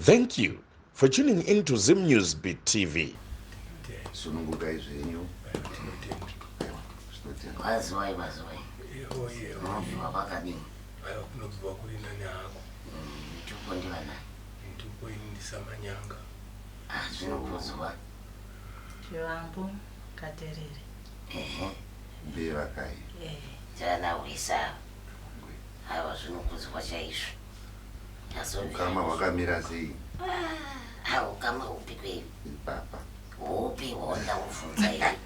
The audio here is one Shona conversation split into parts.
Thank you for tuning in to Zim News Beat TV. Sunungukai zvenyu. Kwaziwai kwaziwai. Unobviwa kwakadini? Aiwa kunobviwa kuri nani hako. Mitupo ndivana. Mitupo ini ndiSamanyanga. Ah, zvinokudzwa. Chivambu Katerere. Ehe. Mbevakai. Eh. Tana hwisa. Aiwa zvinokudzwa chaizvo. Ukama hwakamira sei? Ah, ukama hupi kwei? Ipapa. Hupi hwaunoda kubvunza iwe?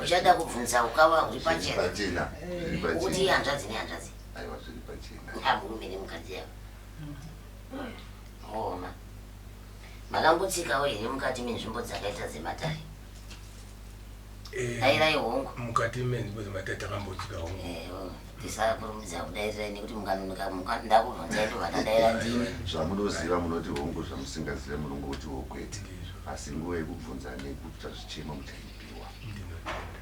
Uchada kubvunza ukama huri pachena. Pachena. Zviri Kuti pachena. hanzvadzi nehanzvadzi. Aiwa zviri pachena. Ah, murume nemukadzi ava. Ooma. Makambotsikawo here mukati menzvimbo dzakaita dzematare? Eh, Dairai hongu. Mukati menzvimbo dzematare takambotsika hongu. Eh, oh, tisakurumidza kudairai nekuti mukanonoka ndakubvunzai ndobva ndadaira ndini. Zvamunoziva munoti hongu, zvamusingazive munongotiwo kwete. Ndizvo. Asi nguva yekubvunza nekuita zvichemo muchaipiwa. Ndinotenda.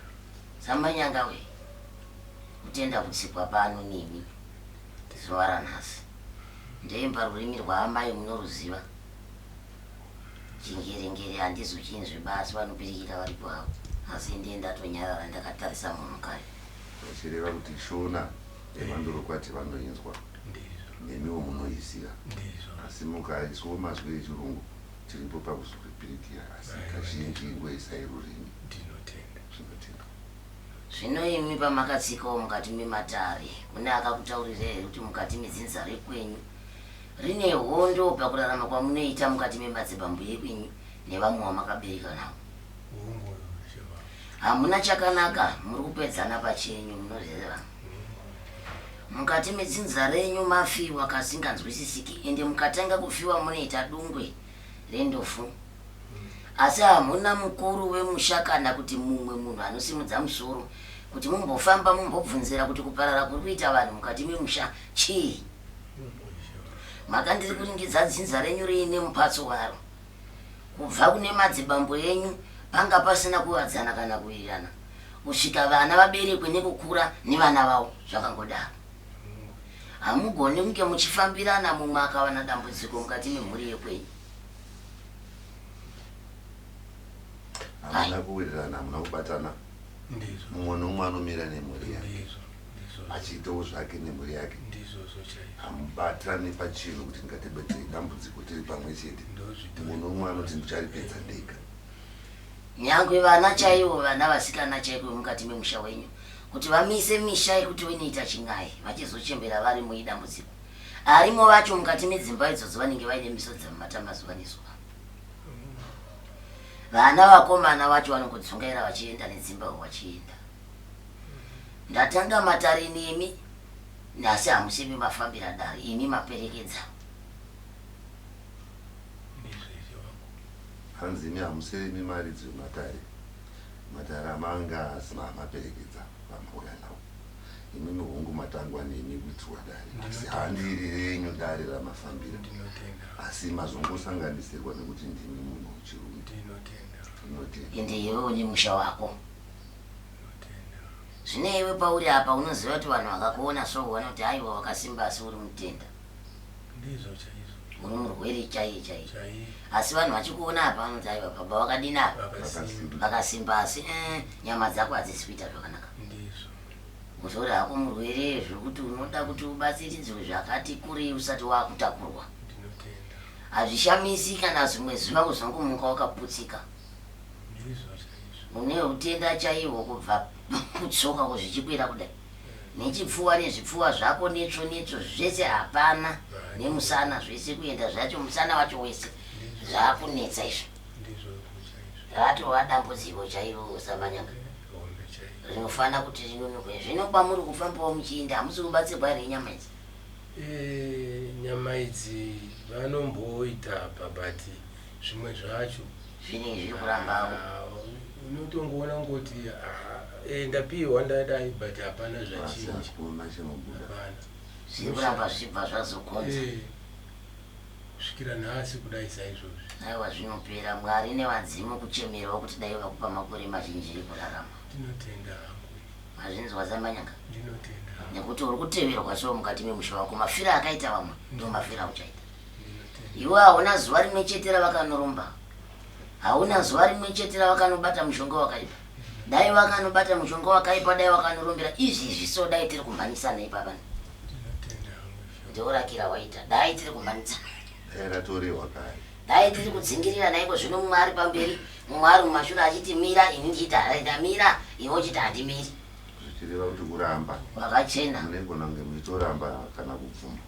Samanyanga we. Kutenda kutsikwa pano nemi zuva ranhasi. Ndeimba rurimi rwaamai munoruziva. Chingerengere handizochinzwi basi vanopirikira varipo havo. Asi ndiye ndatonyarara ndakatarisa munhu kare. Vachireva kuti Shona yemandorokwati vanoinzwa. Ndizvo. Nemiwo munoiziva. Ndizvo. Asi mukaiswawo mazwi echirungu tiripo pakuzoripirikira. Asi kazhinji ingoisai rurimi. Ndinotenda. Zvinotendwa. Zvino imi pamakatsikawo mukati mematare, kune akakutaurirai here kuti mukati medzinza rekwenyu rine hondo pakurarama kwamunoita mukati memadzibambo ekwenyu nevamwe vamakabereka navo? Hongu Shema. Hamuna chakanaka, muri kupedzana pachenyu, munozviziva. Mukati medzinza renyu mafiwa kasinganzwisisiki, ende mukatanga kufiwa munoita dungwe rendofu. Asi hamuna mukuru wemusha kana kuti mumwe munhu anosimudza musoro kuti mumbofamba mumbobvunzira kuti kuparara kuri kuita vanhu mukati memusha chii. Mhaka ndiri kuringidza dzinza renyu riine mupatso waro. Kubva kune madzibambo enyu panga pasina kuwadzana kana kuwirirana kusvika vana vaberekwe nekukura nevana vavo zvakangodaro. Hamugoni kunge muchifambirana mumwe akawana dambudziko mukati memhuri yekwenyu. Hamuna kuwirirana, hamuna kubatana. Ndizvo. Mumwe nomumwe anomira nemhuri yake. Ndizvo. Ndizvo. Achiitawo zvake nemhuri yake. Ndizvozvo chaizvo. Hamubatani pachinhu kuti ngatibetsei dambudziko tiri pamwe chete. Ndozvito. Mumwe nomumwe anoti ndicharipedza ndega. Nyangwe vana chaivo, vana vasikana chaiko vemukati memusha wenyu, kuti vamise misha yekuti vanoita chin'ai vachizochembera varimo idambudziko. Arimo vacho mukati medzimba idzodzo vanenge vaine misodzi mumatama zuva nezuva. Vana vakomana vacho vanongodzungaira vachienda nedzimba vachienda. Ndatanga matare nemi asi hamusimi mafambira dare imi maperekedza. Ndizvo izvo wangu. Hanzi imi hamusirimi maridzi vematare. Matare amanga asi maperekedza vamauya nawo. Imimi hongu matangwa nemi kuitirwa dare. Asi handiri renyu dare ramafambira. Ndinotenda. Asi mazongosanganisirwa nekuti ndimi munhu wechirume. Ndinotenda. Ndinotenda. Ende iwewo nemusha wako. Ndinotenda. Zvino iwe pauri apa unoziva kuti vanhu vakakuona so vanoti aiwa wakasimba asi uri mutenda. Ndizvo chaizvo. Uri murwere chaiye chaiye. Chaiye. Asi vanhu vachikuona apa vanoti aiwa baba vakadini apa? Vakasimba. Vakasimba asi nyama dzako hadzisi kuita zvakanaka. Ndizvo. Uzori hako murwere zvekuti unoda kuti ubatsiridzwe zvakati kurei usati wakutakurwa. Ndinotenda. Hazvishamisi kana zvimwe zuva kuzongomuka wakaputsika. Ndizvo chaizvo. Une utenda chaihwo kubva kutsoka kuzvichikwira kudai. Nechipfuwa nezvipfuwa zvako netsvo netsvo zvese hapana. Nemusana zvese kuenda zvacho musana wacho wese. Zvakunetsa izvo. Ndizvo chaizvo. Ratova dambudziko chairo Samanyanga. Hombe chaizvo. Rinofana kuti rinunurwe. Zvino kwamuri kufambawo muchiinda hamusi kubatsirwa here nyama idzi? Nyama idzi vanomboita apa but zvimwe zvacho zvinenge zviri kurambawo. Unotongoona ngoti ndapiwa ndadai but hapana zvachinja. Hakuna chinobuda. Hapana. Zviri kuramba zvichibva zvazokonza. Kusvikira nhasi kudai saizvozvi. Aiwa zvinopera. Mwari nevadzimu kuchemerawo kuti dai vakupa makore mazhinji ekurarama. Ndinotenda hangu. Mazvinzwa Samanyanga? Ndinotenda. Nekuti uri kuteverwa so mukati memusha wako. Mafiro akaita vamwe ndo mafiro auchaita. Ndinotenda. Iwe hauna zuva rimwe chete ravakanoromba. Hauna zuva rimwe chete ravakanobata mushonga wakaipa. Dai vakanobata mushonga wakaipa dai vakanorombera izvizvi so dai tiri kumhanyisana ipapa. Ndinotenda hangu ishe. Ndiorakira waita. Dai tiri kumhanyisana. Dai ratorehwa kare. Dai tiri kudzingirira naiko zvino mumwe ari pamberi mumwe ari mumashure achiti mira ini ndichiti ndamira iwe uchiti handimiri. Zvichireva kuti kuramba. Wakachena. Munegona kunge muchitoramba kana kubvuma.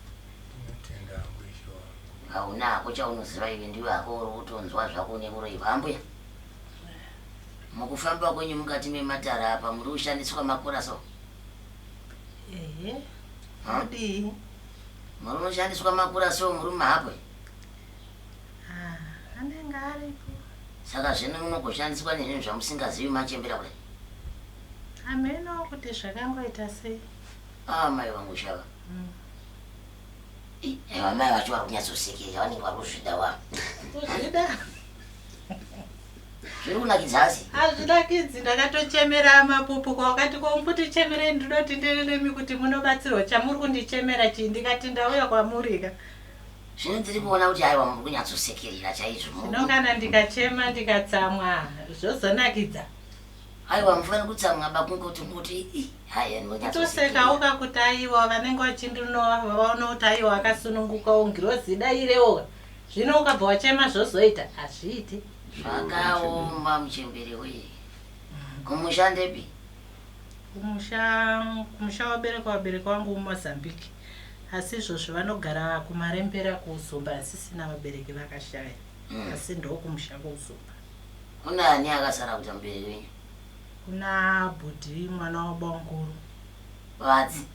Ndinotenda hangu ishe wangu. Hauna hako chaunoziva iwe ndiwe hako uri kutonzwa zvako nemuroyi ambuya. Mukufamba kwenyu mukati mematare apa muri kushandiswa makura so? Ehe. Ha? Kudii? Muri kushandiswa makura so muri mumahapwe? Ah, anenge aripo. Saka zvino munogoshandiswa nezvinhu zvamusingazivi machembera kudai. Hameno kuti zvakangoita sei. Ah, mai vangu shava. Ih, ava mai vacho vari kunyatsosekerera vanenge vari kuzvida wa. Kuzvida? Zviri kunakidza asi. Hazvinakidzi, ndakatochemera mapupu kwakati ko mukutichemerei ndinoti ndiri nemi kuti munobatsirwa chamuri kundichemera chii ndikati ndauya kwamurika. Zvino ndiri kuona kuti aiwa muri kunyatsosekerera chaizvo. Zvino kana ndikachema ndikatsamwa zvozonakidza. Aiwa mufanira kutsamwa ba kungoti kuti ih haya ndinonyatsosekerera. Kutosekawo kakuti aiwa vanenge vachindinova vaona kuti aiwa akasunungukawo ngirozi idairewo. Zvino ukabva wachema zvozoita hazviiti. Zvakaoma muchembere wee. Kumusha ndepi? Kumusha kumusha wabereka vabereki vangu muMozambique asi izvozvi vanogara kuMarembera kuUzumba asisina vabereki vakashaya asi ndokumusha kuUzumba. Kuna ani akasara kuita mubereki wenyu? Kuna bhudhi mwana wabamukuru. Vadzi?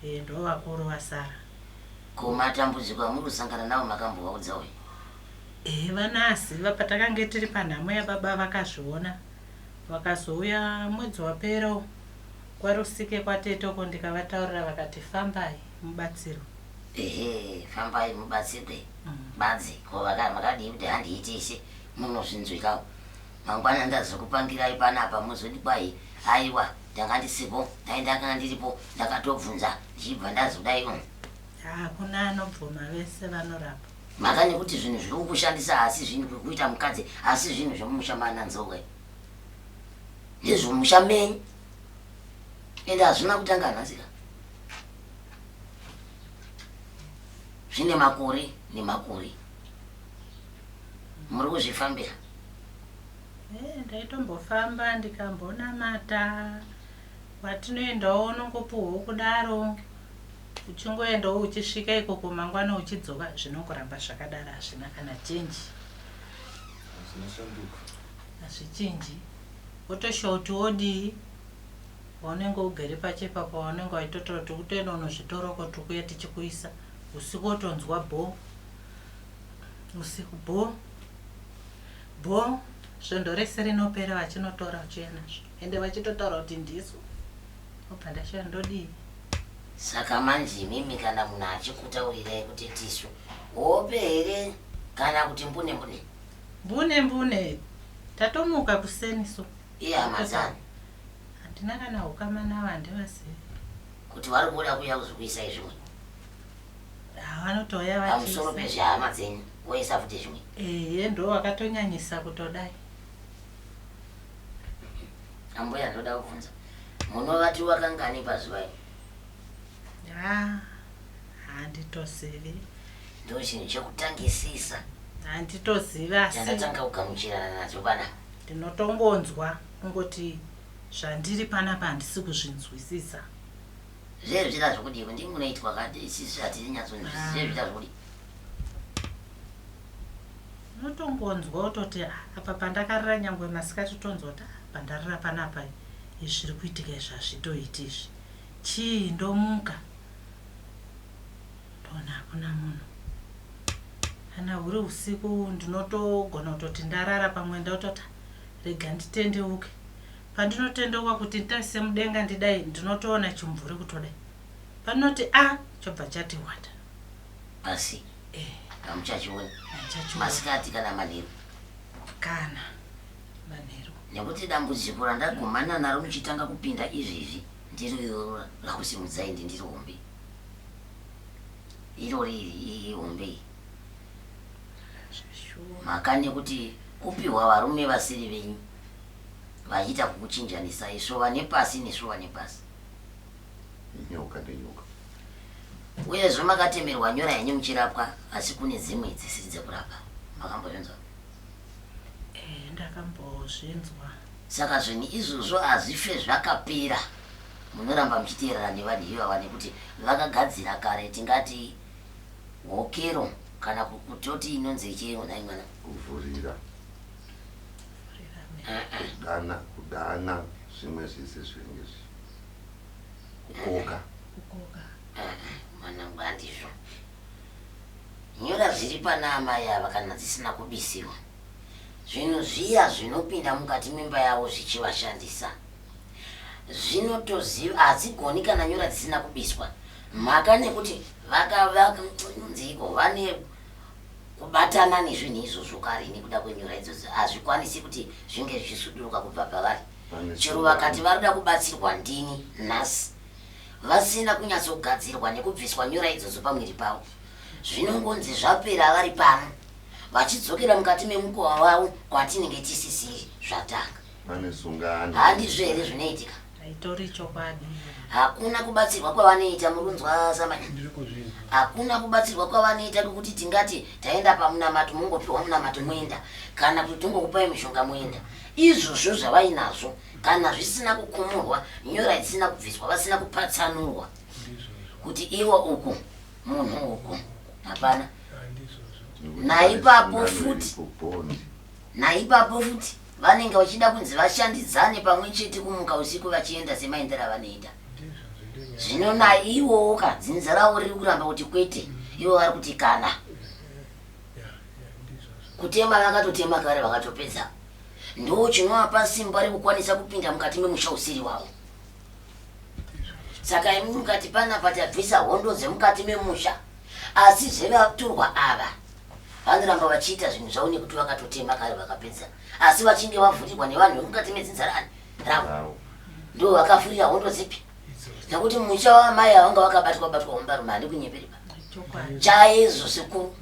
Eh ndovakuru vasara. Ko matambudziko amuri kusangana nawo makambovaudzawo here? Ehe vanaziva patakange tiri panhamo yababa vakazviona vakazouya mwedzi wapera uwu kwaRusike kwatete uko ndikavataurira vakati fambai mubatsirwe. Ehe fambai mubatsirwe badzi ko makadii kuti handiite ise munozvinzwikawo mangwana ndazokupangirai panapa mozoti kwahi aiwa ndanga ndisipo dai ndakanga ndiripo ndakatobvunza ndichibva ndazodai umm. Hakuna anobvuma vese vanorapa. Mhaka nekuti zvinhu zviri kukushandisa hasi zvinhu kuita mukadzi hasi zvinhu zvemumusha mana Nzou ndezvemumusha menyu ende hazvina kutanga nhasi ka zvine makore nemakore muri kuzvifambira. Eh, ndaitombofamba ndikambonamata kwatinoendawo unongopuhwawo kudaro Uchingoendawo uchisvika ikoko mangwana uchidzoka zvinongoramba zvakadaro hazvina kana change. Hazvina shanduko. Hazvichinji. Wotoshuwa kuti wodii paunenge ugere pacho ipapo paunenge waitotaura kuti kutoenda unozvitora uko tiri kuuya tichikuisa usiku wotonzwa bho usiku bho bho svondo rese rinopera vachinotora vachiuya nazvo ende vachitotaura kuti ndisu Obva ndashaya ndodii. Saka manje imimi kana munhu achikutaurirai kuti tisu hope here kana kuti mbune mbune? Mbune mbune tatomuka kuseni so. Ihama dzani? Handina kana hukama navo handivazivi. Kuti vari kuda kuuya kuzokuisai zvimwe? Vanotouya vachiisa. Pamusoro pezvehama dzenyu voisa futi zvimwe? Ehe ndo vakatonyanyisa kutodai. Ambuya ndoda kubvunza munovatiwa kangani pazuva imi? Haa handitozivi. Ndochinhu chekutangisisa. Handitozivi asi. Chandatanga kugamuchirana nacho panapa. Ndinotongonzwa kungoti zvandiri panapa handisi kuzvinzwisisa. Zvezvira zvokudii ndimi munoitwa ka isisu hatinyatsonzwisisi zvezvira zvokudii. Unotongonzwa wototi ah, apa pandakarira nyangwe masikati utonzwa kuti ah, pandarira panapa izvi zviri kuitika izvi hazvitoiti izvi chii ndomuka ndoona hakuna munhu kana huri usiku ndinotogona kutoti ndarara pamwe ndototi ah, rega nditendeuke pandinotendeuka kuti nditarise mudenga ndidai ndinotoona chimumvuri kutodai pandinoti a ah, chobva chati wata Pasi Eh. hamuchachioni Handichachioni. masikati kana manheru Kana manheru. nekuti dambudziko randagumana naro muchitanga kupinda izvezvi ndiro iroro rakusimudzai ndi ndiro hombe irori iri ihombe iyi. Mhaka nekuti kupihwa varume vasiri venyu vachiita kukuchinjanisai svova nepasi nesvova nepasi. Nyoka nenyoka. Uyezve makatemerwa nyora henyu muchirapwa asi kune dzimwe dzisiri dzekurapa. Makambozvinzwa? Eh, ndakambozvinzwa. Saka zvinhu izvozvo hazvife zvakapera. Munoramba muchiteerera nevanhu ivava nekuti vakagadzira kare tingati hokero kana kutoti inonzi chii nhai mwana? Kuvhurira. Kudana, kudana zvimwe zvese zvinenge zvi kukoka. Kukoka. Mwanangu handizvo. Nyora zviri pana amai ava kana dzisina kubisiwa. Zvinhu zviya zvinopinda mukati memba yavo zvichivashandisa. Zvinotoziva hadzigoni kana nyora dzisina kubiswa. Mhaka nekuti vakavanziiko vane kubatana nezvinhu izvozvo kare nekuda kwenyora idzodzo hazvikwanisi kuti zvinge zvichisuduruka kubva pavari. Chero vakati varikuda kubatsirwa ndini nhasi vasina kunyatsogadzirwa nekubviswa nyora idzodzo pamwiri pavo zvinongonzi zvapera vari pano vachidzokera mukati memukova wavo kwatinenge tisisiri zvatanga. Pane sungano. Handizvo here zvinoitika? Haitori chokwadi. Hakuna kubatsirwa kwavanoita murunzwa samanya. Ndiri kuzvinzwa. Hakuna kubatsirwa kwavanoita kwekuti tingati taenda pamunamato mongopiwa munamato moenda kana kuti tongokupai mishonga moenda. Izvozvo zvavainazvo kana zvisina kukumurwa nyora dzisina kubviswa vasina kupatsanurwa kuti iwo uku munhu uku hapana. Naipapo futi naipapo futi vanenge vachida kunzi vashandidzane pamwe chete kumuka usiku vachienda semaendero avanoita. Zvino naivowo ka dzinza ravo riri kuramba kuti kwete, ivo vari kuti kana. Kutema vakatotema kare vakatopedza. Ndo chinovapa simba rekukwanisa kupinda mukati memusha usiri wavo. Saka imi mukati panapa tabvisa hondo dzemukati memusha asi zvevatorwa ava vanoramba vachiita zvinhu zvavo nekuti vakatotema kare vakapedza asi vachinge vavhurirwa nevanhu vemukati medzinza rani ravo ndo vakafurira hondo dzipi nekuti musha wamai avanga vakabatwa batwa hombarume handi kunyeperi ba chaizvo sekuru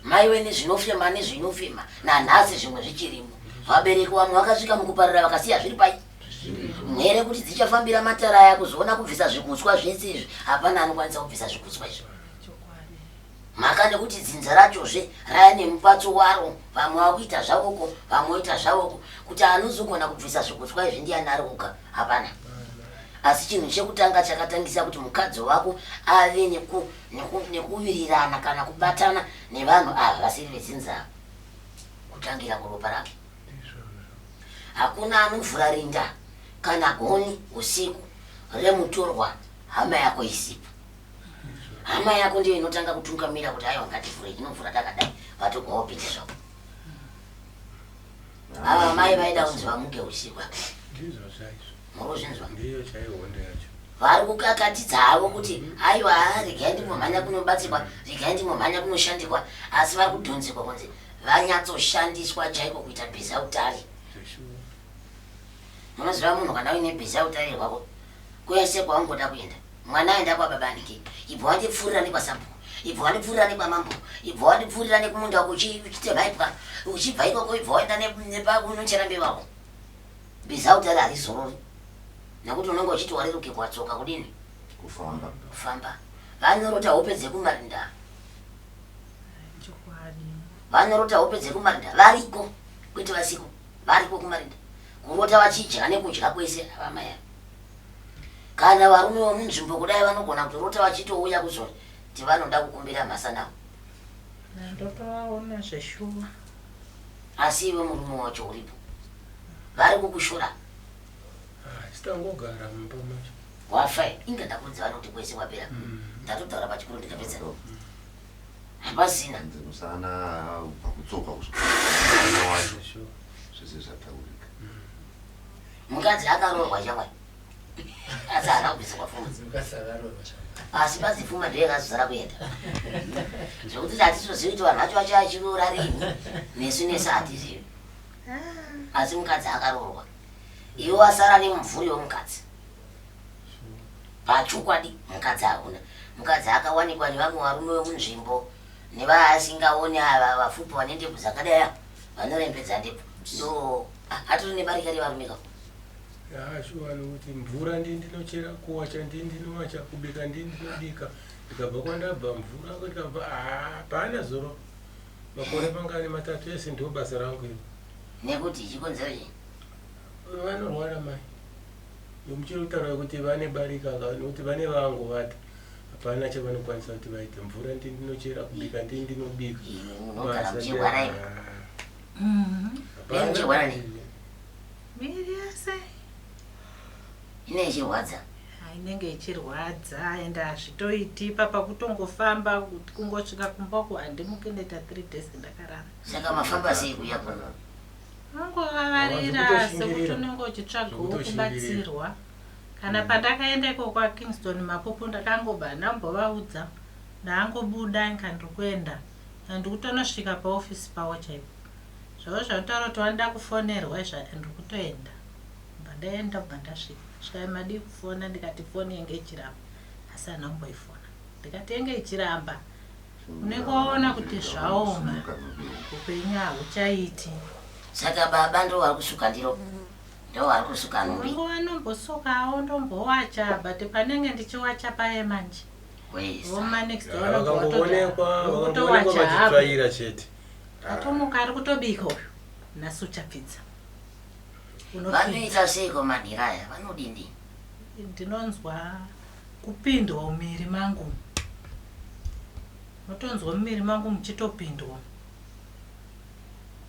maiwe nezvinofema nezvinofema nanhasi zvimwe zvichirimo vabereki vamwe vakasvika mukuparira vakasiya zviri pai mhere kuti dzichafambira matara aya kuzoona kubvisa zvikutswa zvese izvi hapana anokwanisa kubvisa zvikutswa izvi mhaka nekuti dzinza rachozve raya nemupatso waro vamwe vakuita zvavoko vamwe voita zvavoko kuti anozogona kubvisa zvikutswa izvi ndiyani ari oga hapana asi chinhu chekutanga chakatangisa kuti mukadzi wako ave nekuwirirana kana kubatana nevanhu ava vasiri vedzinza ava kutangira kuropa rake Hakuna anovhura rinda kana goni usiku remutorwa hama yako isipo. Hama yako ndiyo inotanga kutungamira kuti aiwa ngativhure tinovhura takadai vatogwa wopinde zvako. Ava mai vaida kunzi vamuke usiku apa. Ndizvo chaizvo. Murikuzvinzwa? Ndiyo chaiyo hondo yacho. Vari kukakatidza havo kuti aiwa regai ndimbomhanya kunobatsirwa, regai ndimbomhanya kunoshandikwa asi vari kudhonzekwa kunzi vanyatsoshandiswa chaiko kuita bhizautari. Munoziva munhu kana uine bhizautari rwako kwese kwaungoda kuenda mwana aenda kwababa anike ibva wandipfuurira nekwasabhuku ibva wandipfuurira nekwamambo ibva wandipfuurira nekumunda uko uchitema ipwa uchibva ikoko ibva waenda nepakunochera mbevako bhizautari harizorori nekuti unenge uchiti warerukirwa tsoka kudini kufamba kufamba vanorota hope dzekumarinda Chokwadi. Vanorota hope dzekumarinda variko kwete vasiko variko kumarinda kurota vachidya nekudya kwese avamai ava. Kana varume vemunzvimbo kudai vanogona kutorota vachitouya kuzoti vanoda kukumbira mhasa navo. Ndotovaona zveshuwa. Asi iwe murume wacho uripo vari kukushora. Ah, sitangogara mumba macho. Wafa inga ndakuudza vanoti kwese kwapera. Ndatotaura pachikuru ndikapedza. Hapasina. Hanzi musana ubva kutsoka kusvika kumusana wacho Sure. zvese zvataurika. Mukadzi akaroorwa shamwari. Asi haana kubvisirwa pfuma. Mukadzi akaroorwa shamwari. Asi bazi pfuma ndiyo yakazozara kuenda. Zvekuti hatitozivi kuti vanhu vacho vacho vachiroora rini. Nesu nesu hatizivi. Asi mukadzi akaroorwa. Iwe wasara nemumvuri wemukadzi. Pachokwadi mukadzi hauna. Mukadzi akawanikwa nevamwe varume vemunzvimbo. Nevaasingaoni ava vafupi vane ndebvu dzakadai ava vanorembedza ndebvu ndo atori nebarika revarume ka. Yaa shuwa nokuti mvura ndini ndinochera, kuwacha ndini ndinowacha, kubika ndini ndinobika. Ndikabva kwandabva mvura ndikabva haa hapana zoro. Makore mangani matatu ese ndo basa rangu iri. Nekuti chikonzero chii? Vanorwara mai. Ndomuchiri kutaura kuti vane barika ka nokuti vane vangovata. Hapana chavanokwanisa kuti vaite. Mvura ndini ndinochera, kubika ndini ndinobika. Iwe munogara Basa muchirwara iwe. Hapana. Muchirwara nei? Miri yese Inenge ichirwadza. Ah, inenge ichirwadza ende hazvitoiti ipapa kutongofamba kuti kungosvika kumba uko handimuki ndoita three days ndakarara. Saka mafamba sei kuuya kuno? Unongovavarira sekuti Zvekutoshingirira. unenge uchitsvagawo Zvekutoshingirira. kubatsirwa. Kana pandakaenda iko kwaKingston Mapupu ndakangoba ndambovaudza ndangobuda inga ndiri kuenda ndikutonosvika paofisi pavo chaipo. Zvavo zvanotaura kuti vanoda kufonerwa izva ndiri kutoenda. Bva ndaenda bva ndasvika. Svikai madii kufona ndikati foni yenge ichiramba asi handina kumboifona. Ndikati yenge ichiramba. Unenge waona kuti zvaoma. Upenyu hahuchaiti. Saka baba ndo vari kusuka ndiro ndo vari kusuka nhumbi. Nguva ndombosukawo ndombowacha but panenge ndichiwacha paye manje. Voma next door vanobva Vakangoonekwa vakangoonekwa kutowacha hapo. vachitsvaira chete. Atomuka ari kutobika uyu. Nhasi uchapfidza. Unopfidza. Vanoita seiko manhira aya vanodini? Ndinonzwa kupindwa mumiri mangu. Unotonzwa mumiri mangu muchitopindwa.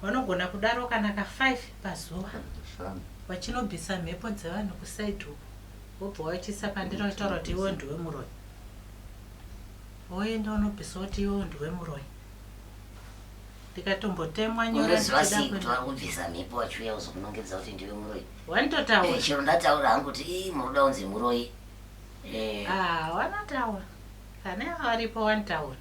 Vanogona kudaro kana ka 5 pazuva. Vachinobvisa mhepo dzevanhu kusaidi uko. Wobva wachiisa pandiri vachitaura kuti iwe ndiwe muroyi. Woenda unobvisa woti iwe ndiwe muroyi. Ndikatombotemwa nyora Unoziva ndichida sei kuti kuenda. vari kubvisa mhepo vachiuya kuzokunongedza kuti ndiwe muroyi? Vanototaura. Eh, chero ndataura hangu kuti ii muruda unzi muroyi. Eh, Ah, vanotaura. Kana varipo vanotaura.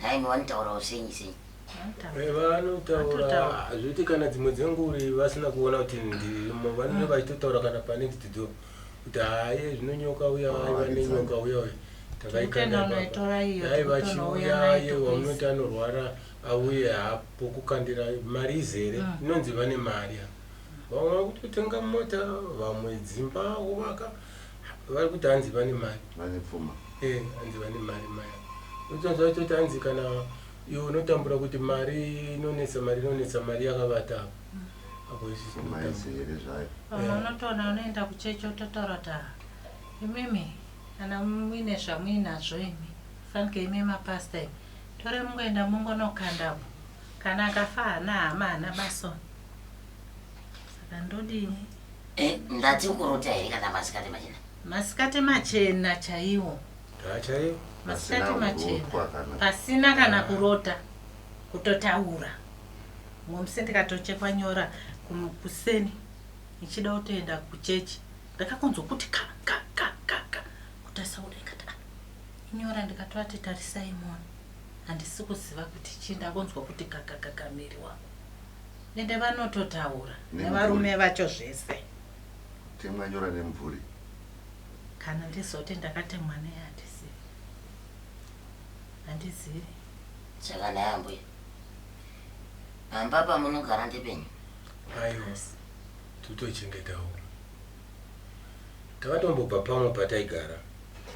nhaimi vanotaurawo senyi senyi. Vanotaura. Eh, Vanotaura Vanototaura. zvekuti kana dzimwe dzenguri vasina kuona kuti ndirimo vanenge vachitotaura kana panext door kuti haye zvino nyoka uya aiva nenyoka uya uya Tikutoenda unoitora iyo, dai tikutonouya vachiuya nayo ye tokuisa. wamunoti anorwara auye hapo kukandira mari izere inonzi vane mari apa. Vamwe vakutotenga mota vamwe dzimba kuvaka vari kuti hanzi vane mari. Vane pfuma. Eh, hanzi vane mari maya. Unotonzwa vachitoti hanzi kana iwe unotambura kuti mari inonetsa mari inonetsa mari yakavata apa. Apo isusu Pfuma tinotambura. izere zvayo. Pamwe unotoona unoenda kuchechi wototaura kuti "Ah, imimi kana muine zvamuinazvo imi fanike imi mapasta imi tore mungoenda mungonokandapo kana akafa haana hama haana baso saka ndodini Eh, ndati kurota here kana masikati machena? masikati machena chaiwo Ha chaiyo. masikati Pasina machena kurotwa kana. pasina kana kurota kutotaura mumwe musi ndikatochekwa nyora kuseni ndichida kutoenda kuchechi ndakakunzwa kuti ka ka ka ka ka kutarisa kudai ndikati "Ah, inyora ndikatovati tarisai muone handisi kuziva kuti chii ndakunzwa kuti ka ka ka ka miri wangu ende vanototaura Nemvuri. nevarume vacho zvese Temwa nyora nemvuri. kana ndizoti ndakatemwa nei handizivi handizivi Saka nhai ambuya. Pamba pamunogara ndepenyu. Aiwa. Tutochengetawo. Takatombobva pamwe pataigara.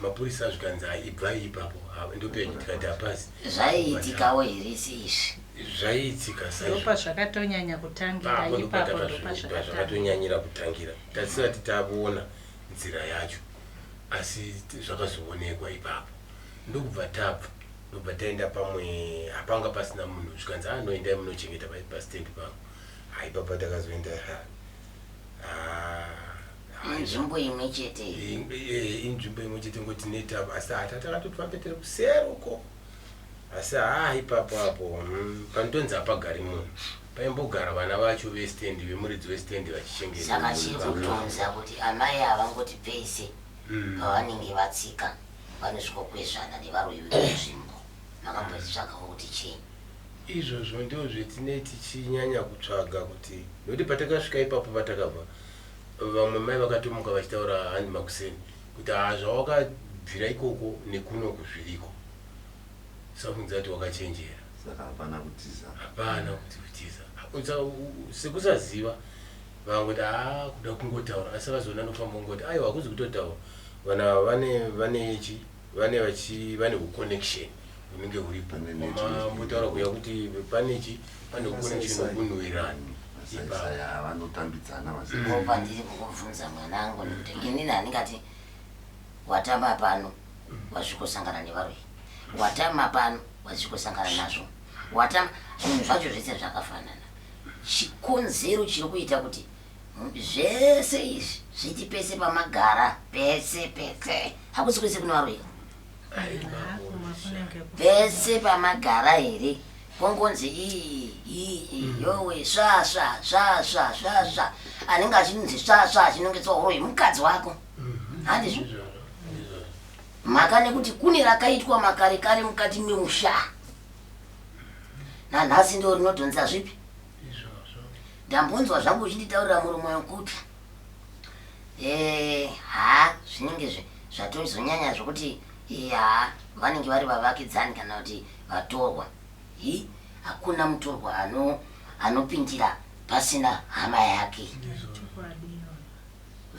Mapurisa zvikanzi "Hai, ibvai ipapo. Ha, Ndopenyu tikati hapasi. Zvaiitikawo here seizvi? Zvaiitika saizvo. ndopazvakatonyanya kutangira Papo ipapo ndopazvakatonyanyira ndopazvakatanga kutangira. Tatisati taona nzira yacho. Asi zvakazoonekwa ipapo. Ndokubva tabva. Ndobva taenda pamwe hapanga pasina munhu zvikanzi "Ah, noendai munochengeta pastendi pangu. Ha ipapo takazoenda ha. Ah, Inzvimbo imwe chete here? Inzvimbo imwe chete ngoti neta asi hata takatofambe tiri kuseri uko. Asi haa ipapo apo panotonzi hapagari munhu. Paimbogara vana vacho vestendi vemuridzi westendi vachichengeta. Saka chiri kutonza kuti amai havangoti pese pavanenge vatsika vanosvikokwezvana nevaroyi vemunzvimbo. Makambotsvagawo kuti chii? Izvozvo ndo zvetine tichinyanya kutsvaga kuti nokuti patakasvika ipapo patakabva vamwe mai vakatomuka vachitaura handi makuseni kuti haa zvawakabvira ikoko nekunoku zviriko. Safunza kuti wakachenjera. Saka hapana kutiza. Hapana kuti kutiza. Sekusaziva vangoti haa kuda kungotaura asi vazoona nofamba kungoti aiwa hakuzi kutotaura vanhu ava vane vane chi vane vachi vane huconnection hunenge huripo mambotaura kuya kuti pane chi pane huconnection hukunhuwirana ipapo vanotambidzana vaziva ndiri kukubvunza mwanangu nekuti inini handingati Watama pano wasvikosangana nevaroyi, watama pano wasvikosangana nazvo, watama zvinhu zvacho zvese zvakafanana. Chikonzero chiri kuita kuti zvese izvi zviti pese pamagara pese pese hakusi kwese kune varoyi pese pamagara here kongonzi ii ii yowe sva sva sva sva sva sva anenge achinzi sva sva achinongedzwa uroyi mukadzi wako handizvo mhaka nekuti kune rakaitwa makare kare mukati memusha nanhasi ndo rinodhonza zvipi ndambonzwa zvangu uchinditaurira muromo wekuti eh, ha zvinenge zvatozonyanya zvokuti eh, ha vanenge vari vavakidzani kana kuti vatorwa hi hakuna mutorwa anopindira pasina hama yake.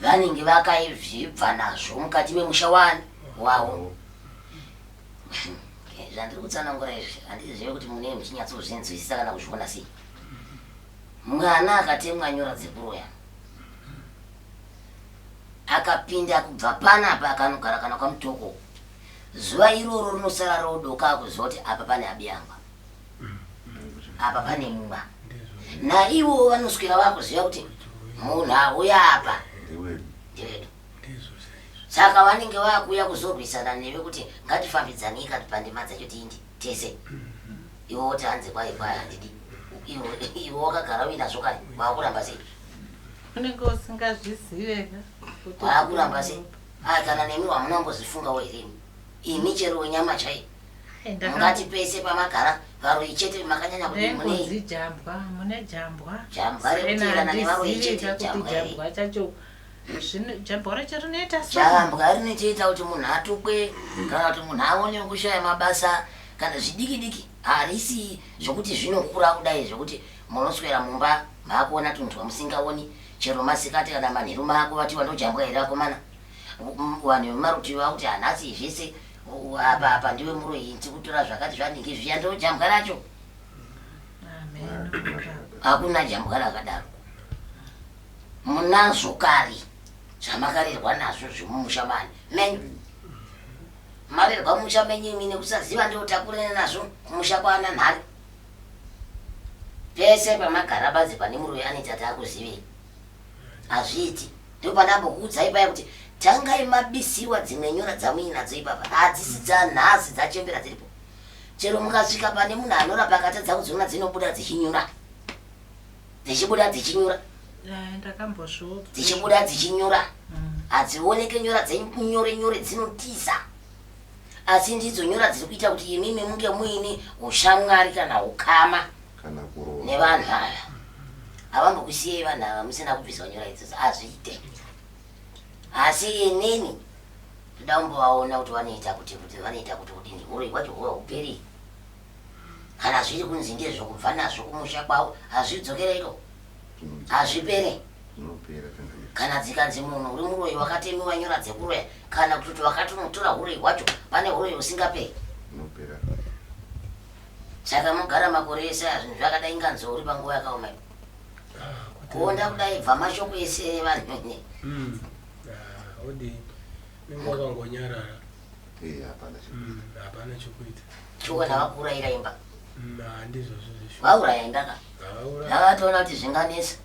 Vanenge vakaibva nazvo mukati memusha wani wavo. Zvandiri kutsanangura izvi handizive kuti munee muchinyatsozvinzwisisa kana kuzviona sei. Mwana akatemwa nyora dzekuroya akapinda kubva panapa akanogara kana kwamutoko zuva iroro rinosara rodoka akuziva kuti apa pane abiyangwa apa pane mumba naivo vanoswera vakuziva kuti munhu auya apa ndewedu saka vanenge vakuuya kuzorwisana newe kuti ngatifambidzanei kati pandima dzacho tiindi tese iwe woti hanzi kwai kwai handidi iwe wakagara uinazvo kare wakuramba sei unenge usingazvizive wakuramba sei ah, kana nemi wamunambozifungawo here imi chero wenyama chaiyo Mungati pese pamagara varoyi chete makanyanya kuti mune Nengozi jambwa mune jambwa Jambwa rekuteerana nevaroyi chete, jambwa jambwa chacho zvino jambwa racho rinoita sei jambwa rinotoita kuti munhu atukwe kana kuti munhu aone kushaya mabasa kana zvidiki diki harisi zvokuti zvinokura kudai zvokuti munoswera mumba maakuona tunhu twamusingaoni chero masikati kana manheru maakuvatiwa ndojambwa here akomana Vanhu vemarutivi vakuti hanhasi zvese apa apa ndiwe muroyi tikutora zvakati zvanhingi zviya ndo jambwa racho. Hakuna jambwa rakadaro. Munazvo kare zvamakarerwa nazvo zvemumusha mani menyu. Marerwa mumusha menyu imi nekusaziva ndotakurana nazvo kumusha kwaana nhari. Pese pamagara badzi pane muroyi anoita taakuzivei. Hazviiti. Ndopandambokuudzai paya kuti tangai mabisiwa dzimwe nyora dzamuinadzo ipapa hadzisi dzanhasi dzachembera dziripo. Chero mukasvika pane munhu anorapa akatadza kudziona dzinobuda dzichinyura. Dzichibuda dzichinyura. Eh, ndakambozviudzwa. Dzichibuda dzichinyura. Hadzioneke nyora dzenyu nyore nyore dzinotiza. Asi ndidzo nyora dziri kuita kuti imimi munge muine ushamwari kana ukama. kana kurohwa nevanhu ava havambokusiyei vanhu ava musina kubviswa nyora idzodzo hazviite asi inini ndoda kumbovaona kuti vanoita kuti kuti vanoita kuti kudini huroyi hwacho huwa huperi kana zviri kunzi ndezvokubva nazvo kumusha kwavo hazvidzokereiko hazvipere kana dzikanzi munhu uri muroyi wakatemiwa nyora dzekuroya kana kutoti wakatonotora huroyi hwacho pane huroyi husingaperi Saka mogara makore ese aya zvinhu zvakadai inga nzou uri panguva yakaoma iyi. Kuonda kudai bva mashoko ese evanhu ne. Mm. Ah, odii. Unenge wakangonyarara. Eh, hapana chokuita. Hapana chokuita. Chiona vakuurayira imba. Ah, ndizvozvo zveshuwa. Vauraya imba ka. Vauraya. Vakatoona kuti zvinganetsa.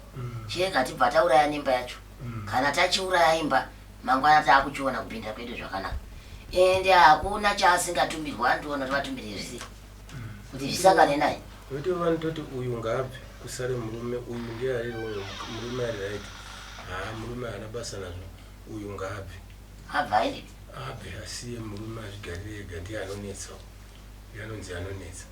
Chega tibva tauraya nemba yacho. Kana tachiuraya imba mangwana taakuchiona kupinda kwedu zvakanaka. Ende hakuna chaasingatumirwa andiona kuti vatumire zvisi. Kuti zvisangane naye. Nokuti vanototi uyu ngaabve kusare murume uyu ndiye ari wrong murume ari right haa murume haana basa nazvo uyu ngaabve. Abva aendepi? Abve asiye murume azvigarire ega ndiye anonetsa ndiye anonzi anonetsa.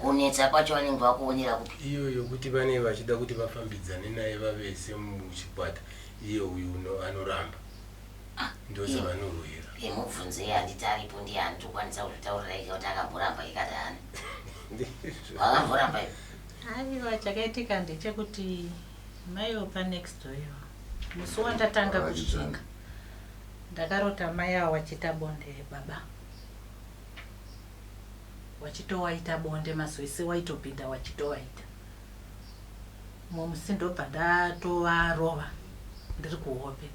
Kunetsa kwacho vanenge vakuonera kupi? Iyo yokuti vane vachida kuti vafambidzane naye vavese muchikwata iye uyu anoramba. Ah, Ndozvavanorwira. Imubvunzei handiti aripo ndiye anotokwanisa kuzvitaurira ega kuti akamboramba ikati haana. Wakamboramba iwe? Aiwa chakaitika ndechekuti mai wepa next door ivo musi wandatanga kusvika ndakarota mai avo vachiita bonde baba wachitowaita bonde mazuva ese waitopinda wachitowaita mumwe musi ndobva ndatovarova ndiri kuhope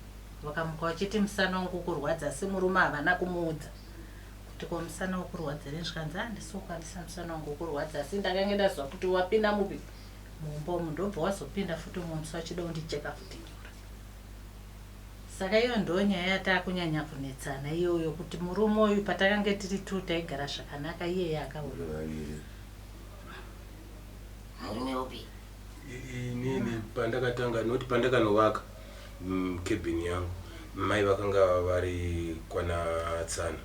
Vakamuka vachiti musana wangu ukurwadza asi murume havana kumuudza kuti ko musana ukurwadza here zvikanzi handisi kukwanisa musana wangu ukurwadza asi ndakange ndaziva kuti wapinda mupi mumba umu ndobva wazopinda futi umwe musi wachida kundicheka futi nyora saka iyo ndo nyaya yatakunyanya kunetsana iyoyo kuti murume uyu patakange tiri two taigara zvakanaka iyeye akauya Murume upi? Inini pandakatanga not pandakanovaka cabin yangu mai vakanga vari kwana tsano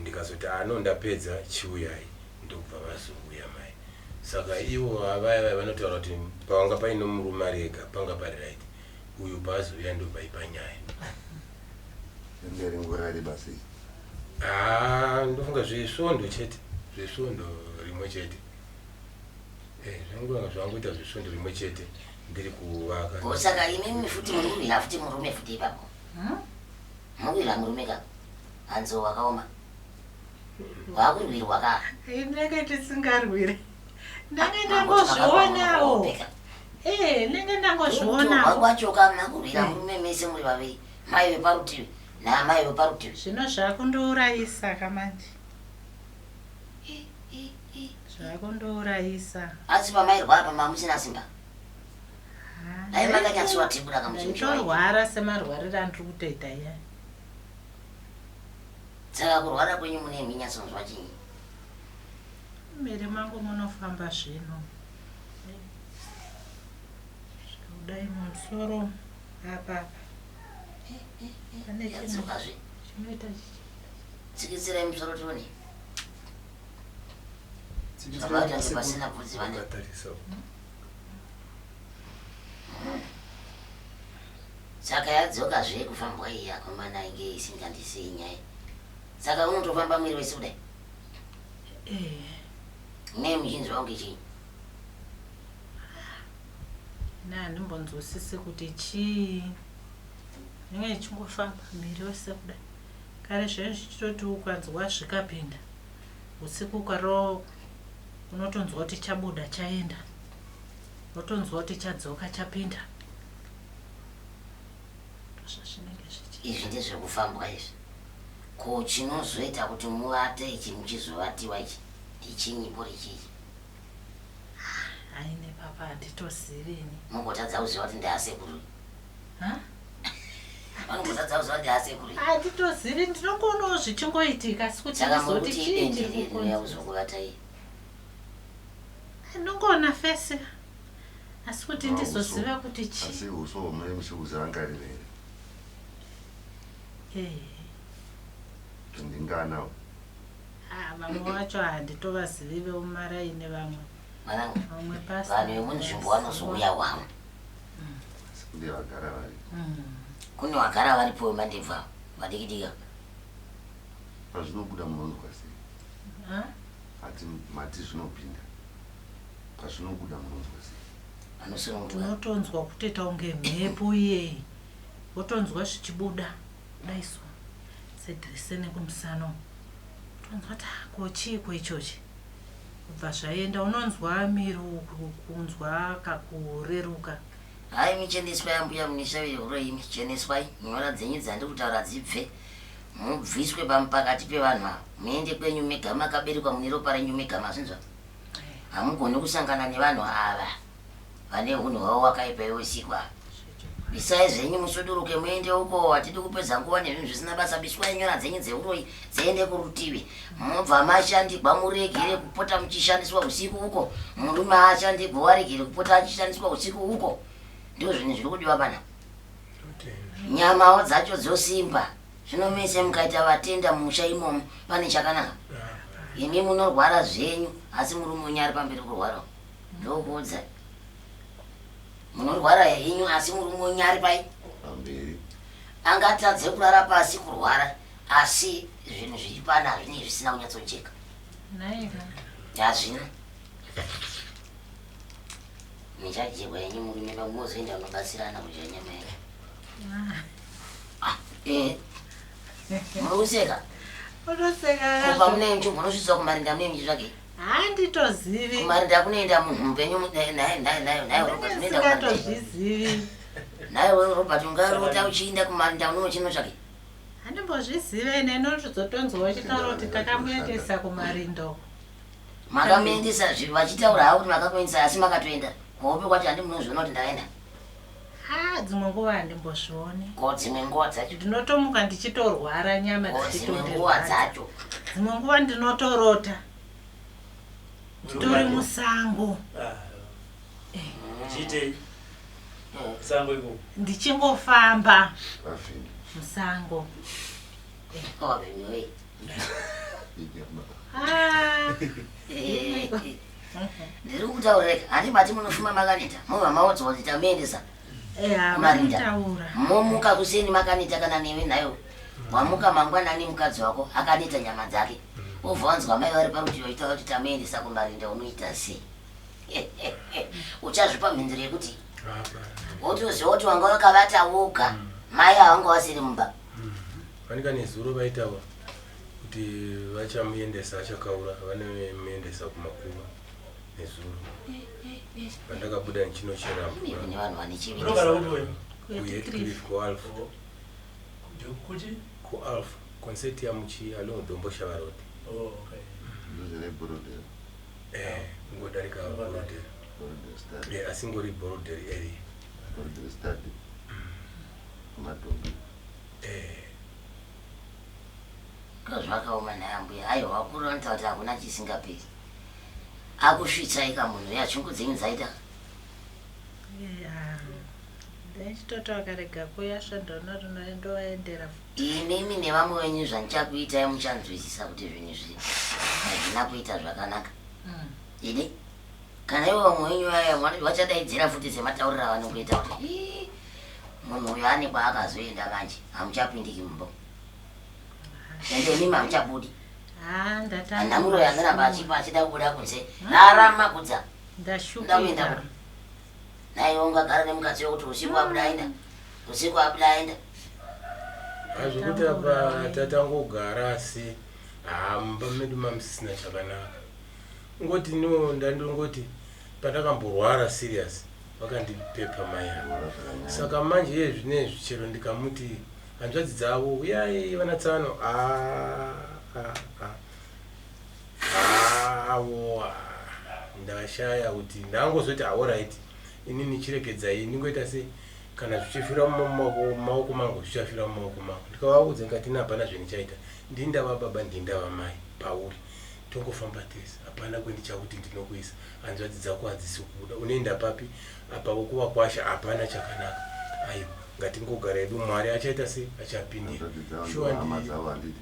ndikazoti ano ah, ndapedza chiuyai ndokubva vazouya mai saka ivo vaya vaya vanotaura kuti pavanga paine murume ari ega panga pari right uyu paazouya ndobva ipa nyaya ah, ndofunga zvesvondo chete zvesvondo rimwe chete Eh, zvangu zvanguita zvesvondo rimwe chete ndiri kuvaka. Ko saka imimi futi muri kurwira futi murume futi ipapo. Hmm? Mukurwira murume ka? Hanzi wakaoma. Wakurwirwa ka? Ndenge tisingarwire. Ndenge ndangozvionawo. Eh, ndenge ndangozvionawo. Kwacho ka makurwira eh. murume mese muri vaviri. Mai veparutivi naamai veparutivi. Zvino zvakundourayisa ka manje. Zvakundourayisa. Asi pamairwara pama musina simba. Dai makanyatsowa tibura kamuchinji. Ndaitorwara semarwariro andiri kutoita iya. Saka kurwara kwenyu mune minyatsonzwa chinyi? Miri mangu munofamba zvino. Kudai musoro apa apa. Pane chinhu chinoita Tsikitsirai musoro tione. Zvakaita kunge pasina bvudzi vane. Saka yadzoka zve kufambwa iyi akomana inge isingandisei nyaya. Saka unotofamba mwiri wese kudai. Eh. Nei muchinzwa kunge chii? Ini handimbonzwisisi kuti chii. Inenge ichingofamba miri wese kudai. Kare zvenyu zvichitoti ukanzwa zvikapinda usiku ukaro unotonzwa kuti chabuda chaenda wotonzwa kuti chadzoka chapinda ndozvazvinenge zvichi Izvi ndezvekufambwa izvi. Ko chinozoita kuti muvate ichi muchizovatiwa ichi ndichinyi mbori chii? Hayi nepapa handitozivi ini. Mungotadza kuziva kuti ndaasekuru. Ha? Vanongotadza kuziva kuti ndaasekuru. Handitozivi ndinongoonawo zvichingoitika asi kuti Saka muri ndizoti kuti chii idende chiri riri rinouya kukonzera. kuzokuvatai. Ndinongoona fesi asi kuti Ah, ndizoziva uso. kuti chii. Asi uso hwamai muchikuzirangarira here? Eh. Kuti ndinganawo. Ah, vamwe vacho handitovazivi vemumaraini vamwe. Mwanangu, Vamwe pastor. vanhu vemunzvimbo vanozouya wavo. Asi kune vagara vari. Kune vagara varipo vemandebvu ava, vadikidiki ava. Pazvinobuda munonzwa sei? Ha? Ati mati zvinopinda. Pazvinobuda munonzwa sei? Vanosununguka. Unotonzwa kutoita kunge mhepo iyeyi. Wotonzwa zvichibuda. Kudai so. Sedrese nekumusana umu. Tonzwa kuti ah, ko chiiko ichochi? Kubva zvaenda unonzwa miri kunzwa kakureruka. Haa imi cheneswai ambuya mune shavi rehuroyi imi cheneswai nyora dzenyu dzandiri kutaura dzibve mubviswe pamupakati pevanhu ava muende kwenyu mega makaberekwa mune ropa renyu mega mazvinzwa hamugoni kusangana nevanhu ava vane hunhu hwavo wakaipa iwe usiku ava Bisai zvenyu musuduruke muende uko hatidi kupedza nguva nezvinhu zvisina basa biswai nyora dzenyu dzeuroyi dziende kurutivi mobva mashandigwa muregere kupota muchishandiswa usiku uko murume ashandigwa waregere kupota achishandiswa usiku uko ndizvo zvinhu zviri kudiwa pana nyamawo dzacho dzosimba zvino mese mukaita vatenda mumusha imomo pane chakanaka imi munorwara zvenyu asi murume wenyu ari pamberi kurwara ndokuudza Munorwara henyu asi murume wenyu ari pai? Pamberi. Angatadze kurara pasi kurwara. Asi zvinhu zviri pano hazvinei zvisina kunyatsojeka. Nhaika. Hazvina. Michadyirwa yenyu murume pamwe mozoenda kunobatsirana kudya nyama yacho. Ah, eh. Muri kuseka? Unoseka. Kubva mune nzvimbo unosvitswa kumarinda mune muchitsvagei? Handitozivi. Kumarinda kunoenda munhu mupenyu naye naye naye naye Robert unoenda kumarinda. Ndingatozvizivi. Naye Robert ungarota uchiinda kumarinda unochinotsvagei? Handimbozvizive ini ndinozotonzwa vachitaura kuti takamuendesa kumarindo. Makamuendesa zvi vachitaura havo kuti makamuendesa asi makatoenda. Kuhope kwacho handi munozviona kuti ndaenda. Ah, dzimwe nguva handimbozvioni. Ko dzimwe nguva dzacho? Ndinotomuka ndichitorwara nyama Ko dzimwe nguva dzichitondirwadza. dzacho? Dzimwe nguva ndinotorota. Nditori musango. Ah, uchiitei sango ikoko? Ndichingofamba Vafini. musango. Wavhimi wei. Inyama. Ah, Ndiri kutaura rega handi mati munofuma makaneta mobva maodzwa kuti tamuendesa eh, kumarinda. vanotaura. Momuka kuseni makaneta kana newe nayo. Wamuka mangwanani mukadzi wako akaneta nyama dzake. Wobva wanzwa mai vari parutivi vachitaura kuti tamuendesa kumarinda unoita sei? Uchazvipa mhinduro yekuti Hapana. wotoziva kuti wanga wakavata woga mai avanga vasiri mumba. Fanika nezuro vaitaura kuti vachamuendesa achakaura vanomuendesa kumakuva nezuro pandakabuda ndichinochera Imi mvura kune vanhu vane chivindi. Unogara kupi wewe? kuHeathcliff kuAlf Kuti? kuAlf concert yamuchi along Domboshava Road. Oh, okay. Dhuze neBorodale. Eh, kungodarika Borrowdale. Borrowdale Stadium. Eh, asi ngori Borrowdale area. Borrowdale Stadium. Kumatombo. Eh, Zvakaoma nhai ambuya. Aiwa vakuru vanotaura kuti hakuna chisingaperi. Akusvitsai kamunhu ya shungu dzenyu dzaita. Yeah. Ndaichitoti vakarega kuuya svondo rino rino ndovaendera futi. Imimi nevamwe venyu zvandichakuitai muchanzwisisa kuti zvinhu izvi hazvina kuita zvakanaka. Ini kana ivo vamwe venyu vaya vachadaidzira futi sematauriro avanongoita kuti "Ii, munhu uyu ane kwaakazoenda manje hamuchapindiki mumba. Ende imimi hamuchabudi. Ah, ndatanga. Nhamuroyi anoramba achipa achida kubuda kunze. Rarama kudza. Ndakuenda Ndashupika. kuda. Nhai ungagara nemukadzi wekuti usiku abuda aenda. Usiku abuda aenda. Hazvokuti apa tatangogara asi haa mumba medu mamusisina chakanaka. Ngoti no ndandongoti pandakamborwara serious vakandipepa mai ava. Saka manje iye zvinezvi chero ndikamuti hanzvadzi dzavo uyai vana tsano ah, ah, ah. Avo ndashaya kuti ndangozoti alright inini chiregedzai ndingoita sei kana zvichifira mumaoko mangu zvichafira mumaoko mangu ndikavaudza ndikati ini hapana zvendichaita ndini ndava baba ndini ndava mai pauri tongofamba tese hapana kwendichakuti ndinokuisa hanzvadzi dzako hadzisi kubuda unoenda papi apa vokuvakwasha hapana chakanaka aiwa ngatingogara hedu mwari achaita sei achapindira Hanzvadzi dzavo Sure, hama ndi- dzavo handiti.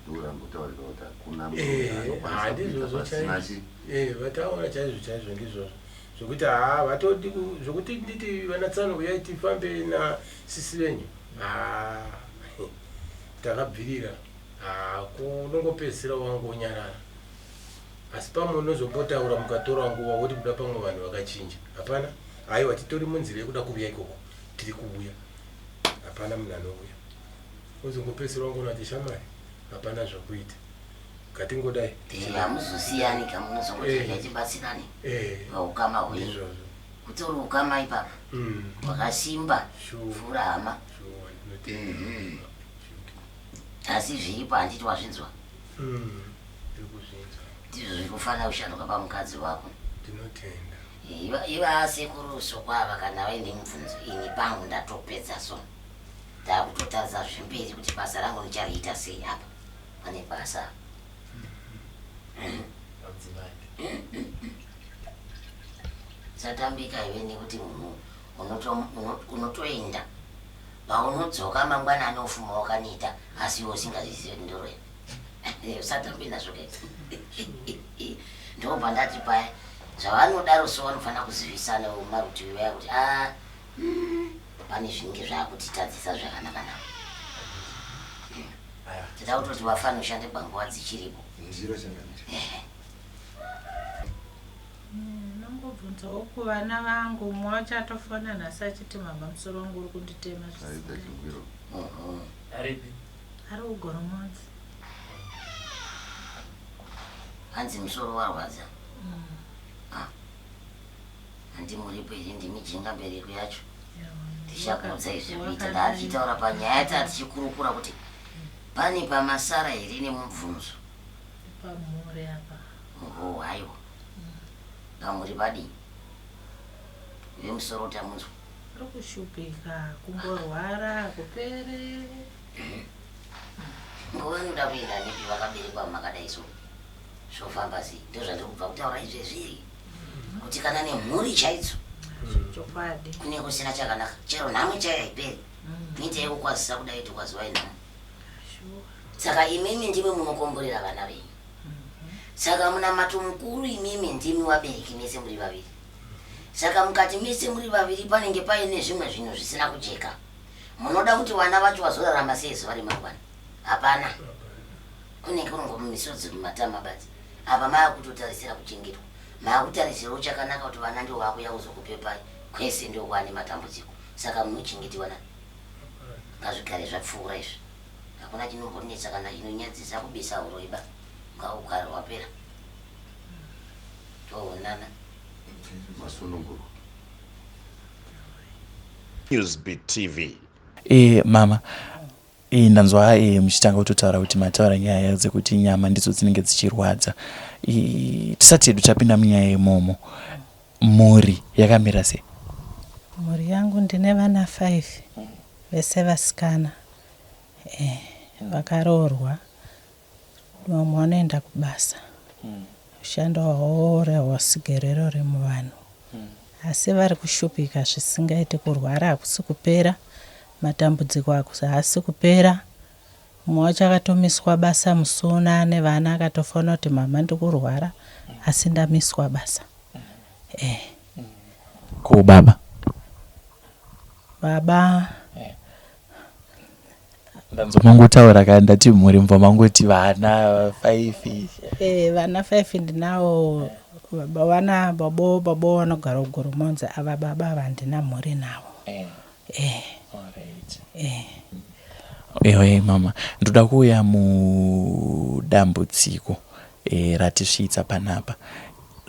Ndoramba kutaurika kuti hakuna munhu Eh, anokwanisa handizvozvo kuita pasina chaizvo chi. Eh, vataura chaizvo chaizvo ndizvozvo zvokuti haa vatodi zvokuti nditi vanatsano uyai tifambe nasisi venyu haa takabvirira haa kunongopedzisira wangonyarara asi pamwe unozombotaura mukatora nguva woti kuda pamwe vanhu vakachinja hapana haiwa titori munzira yekuda kuuya ikoko tiri kuuya hapana munhu anouya uzongopedzisira wangoona kuti shamwari hapana zvokuita ngatingodai Eh, hamuzosiyani ka munozongoti Eh. ngatibatsirane Eh, paukama hwenyu. ndizvozvo Kutori ukama ipapa hwakasimba Sure. pfuura hama. Sure, ndinotenda. Asi zviripo handiti wazvinzwa. Ndiri kuzvinzwa Ndizvo zviri kufanira kushanduka pamukadzi wako. ndinotenda Iva sekuru soko ava kana vaine mubvunzo ini pangu ndatopedza so. Ndakutotarisa zvemberi kuti basa rangu ndichariita sei apa. Pane basa. Madzimai. Satambika iwe nekuti munhu unotoenda paunodzoka mangwanani ofuma wakaneta asi iwe usingazvizivi kuti ndoroya. Usatambe nazvo ke. Ndobva ndati paya zvavanodaro so vanofanira kuzivisana marutivi vaya kuti a pane zvinenge zvakutitadzisa zvakanaka nako. Tida kutoti vafanoshande panguva dzichiripo. Ndiro changamire. Ndinongobvunzawo kuvana vangu mumwe wacho atofona nhasi achiti mama musoro wangu uri kunditema Aita zvisingaiti. chingwiro. Aripi? Ari kugoromonzi. Hanzi musoro warwadza. Ah. Handi muripo here ndimi jinga mbereko yacho. Tichakuudza izvi kuita ndatichitaura panyaya tatichikurukura kuti pane pamasara here nemubvunzo. Pamhuri apa. Oho haiwa. Pamhuri padii? Vemusoro tamunzwa. Uri kushupika kungorwara kupere. Nguva inoda kuenda nepi vakaberekwa makadai so zvofamba sei ndozvandiri kubva kutaura izvezvi kuti kana nemhuri chaidzo Chokwadi. kune kusina chakanaka chero nhamo chaiyo haiperi mita yekukwazisa kudai tokwazivai nhamo Shuwa. saka imimi ndimi munokomborera vana venyu saka munamato mukuru imimi ndimi vabereki mese muri vaviri saka mukati mese muri vaviri panenge paine zvimwe zvinhu zvisina kujeka munoda kuti vana vacho vazorarama sei zuva remangwana hapana kunenge kunongomisodzi mumatama badzi apa maakutotarisira kuchengetwa maakutarisirawo chakanaka kuti vana ndio vakuya kuzokupepai kwese ndio kwaane matambudziko saka munochengetiwa nani ngazvigare zvapfuura izvi hakuna chinombonetsa kana chinonyadzisa kubisa huroiba ngaugare hwapera toonana Masunungurwa. Newsbeat TV. E, mama e, ndanzwa e, muchitanga kutotaura kuti mataura nyaya dzekuti nyama ndidzo dzinenge dzichirwadza e, tisati hedu tapinda munyaya imomo mhuri yakamira sei? Mhuri yangu ndine vana 5 vese vasikana eh, vakaroorwa vamwe vanoenda kubasa ushando hwavo rehwasigerero remuvanhu asi vari kushupika zvisingaiti kurwara hakusi kupera matambudziko haasi kupera mumwe wacho akatomiswa basa musi uno ane vana akatofona kuti mama ndikurwara asi ndamiswa basa eh. Ko baba? Baba Ndanzwa mangotaura kana ndati mhuri mubva mangoti vana 5. Eh, vana 5 ndinawo baba vana babo babo vanogara kugoromonzi ava baba ava handina mhuri navo Eh, eh, alright. eh. Ewe mama, ndoda kuuya mudambudziko e, ratisvitsa panapa.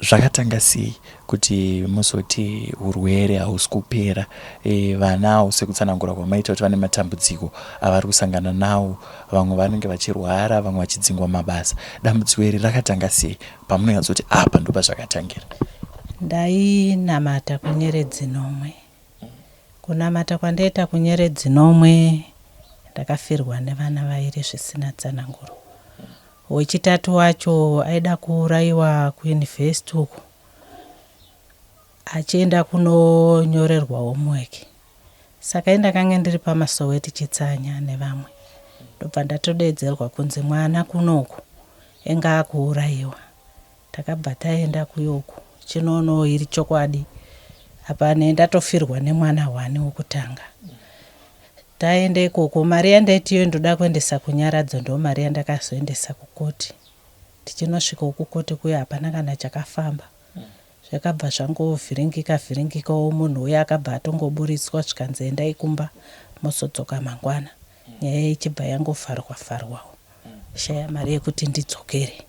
Zvakatanga sei kuti muzoti urwere hausi kupera e, vanawo sekutsanangura kwamaita kuti vane matambudziko avari kusangana nawo, vamwe vanenge vachirwara, vamwe vachidzingwa mabasa. Dambudziko iri rakatanga sei pamunonyatsoti apa ndopazvakatangira? Ndainamata kunyeredzi nomwe. Kunamata kwandaita kunyeredzi nomwe ndakafirwa nevana vairi zvisina tsananguro. Wechitatu wacho aida kuurayiwa kuyunivhesiti uko achienda kunonyorerwa homework. Saka ini ndakange ndiri pamasowe tichitsanya nevamwe. Ndobva ndatodeedzerwa kunzi mwana kunoku enga akuurayiwa. Takabva taenda kuye uku chinono iri chokwadi apa ne ndatofirwa nemwana hwani wokutanga. Taenda ikoko mari yandaiti iyo ndoda kuendesa kunyaradzo ndo mari yandakazoendesa kukoti. Tichinosvika kukoti kuya hapana kana chakafamba. Zvakabva zvangovhiringika vhiringikawo munhu uya akabva atongoburitswa zvikanzi endai kumba mozodzoka mangwana. Nyaya ichibva yangovharwa vharwawo. Shaya mari yekuti ndidzokere.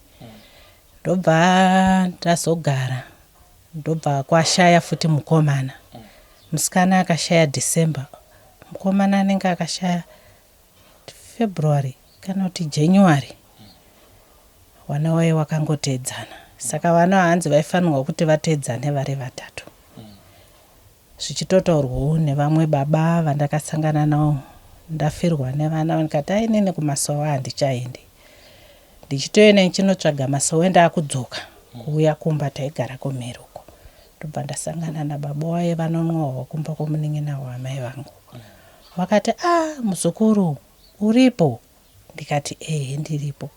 Ndobva ndazogara ndobva kwashaya futi mukomana. Musikana akashaya December mukomana anenge akashaya February kana kuti January. Vana waye wakangoteedzana saka vana hanzi vaifanirwa kuti vateedzane vari vatatu zvichitotaurwawo nevamwe baba vandakasangana navo ndafirwa nevana ndikati ainini kumasowe handichaendi ndichitoenda ndichinotsvaga masowe ndaakudzoka kuuya kumba taigara kumhiri uko ndobva ndasangana nababa waye vanonwawo kumba kwomunin'ina waamai vangu vakati a muzukuru uripo ndikati ehe ndiripo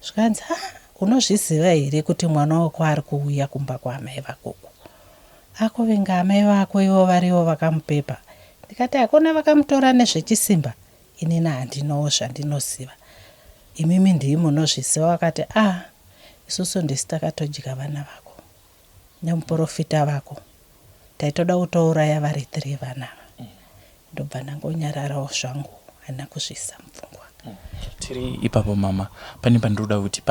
zvikanzi a unozviziva here kuti mwana wako ari kuuya kumba kwaamai vakoko akuvinga amai vako ivo varivo vakamupepa ndikati hakuna vakamutora nezvechisimba inini handinowo zvandinoziva. Imimi ndii munozviziva vakati ah isusu ndisu takatodya vana vako nemuporofita vako taitoda kutouraya vari 3 vana ava. Ndobva ndangonyararawo zvangu handina kuzviisa mupfungwa. Tiri ipapo mama pane pandinoda kuti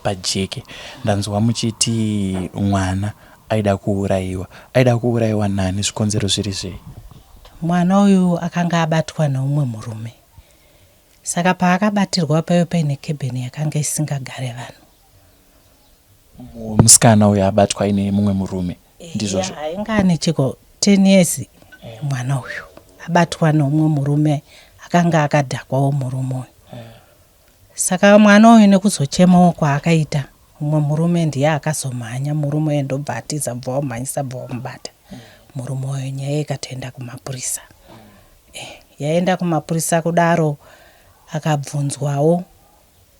pajeke. Ndanzwa muchiti mwana aida kuuraiwa. Aida kuuraiwa nani zvikonzero zviri zvei? Mwana uyu akanga abatwa neumwe murume. Saka paakabatirwa paive paine cabin yakanga isingagare vanhu. Musikana uyu abatwa aine mumwe murume ndizvozvo? Eya, ainge ane chiko 10 years mwana uyu abatwa neumwe murume akanga akadhakwawo murume uyu. Saka mwana uyu nekuzochemawo kwaakaita umwe murume ndiye akazomhanya murume uyu ndobva atiza bva wamhanyisa bva wamubata murume uyu nyaya ikatoenda kumapurisa. Eh, yaenda kumapurisa kudaro akabvunzwawo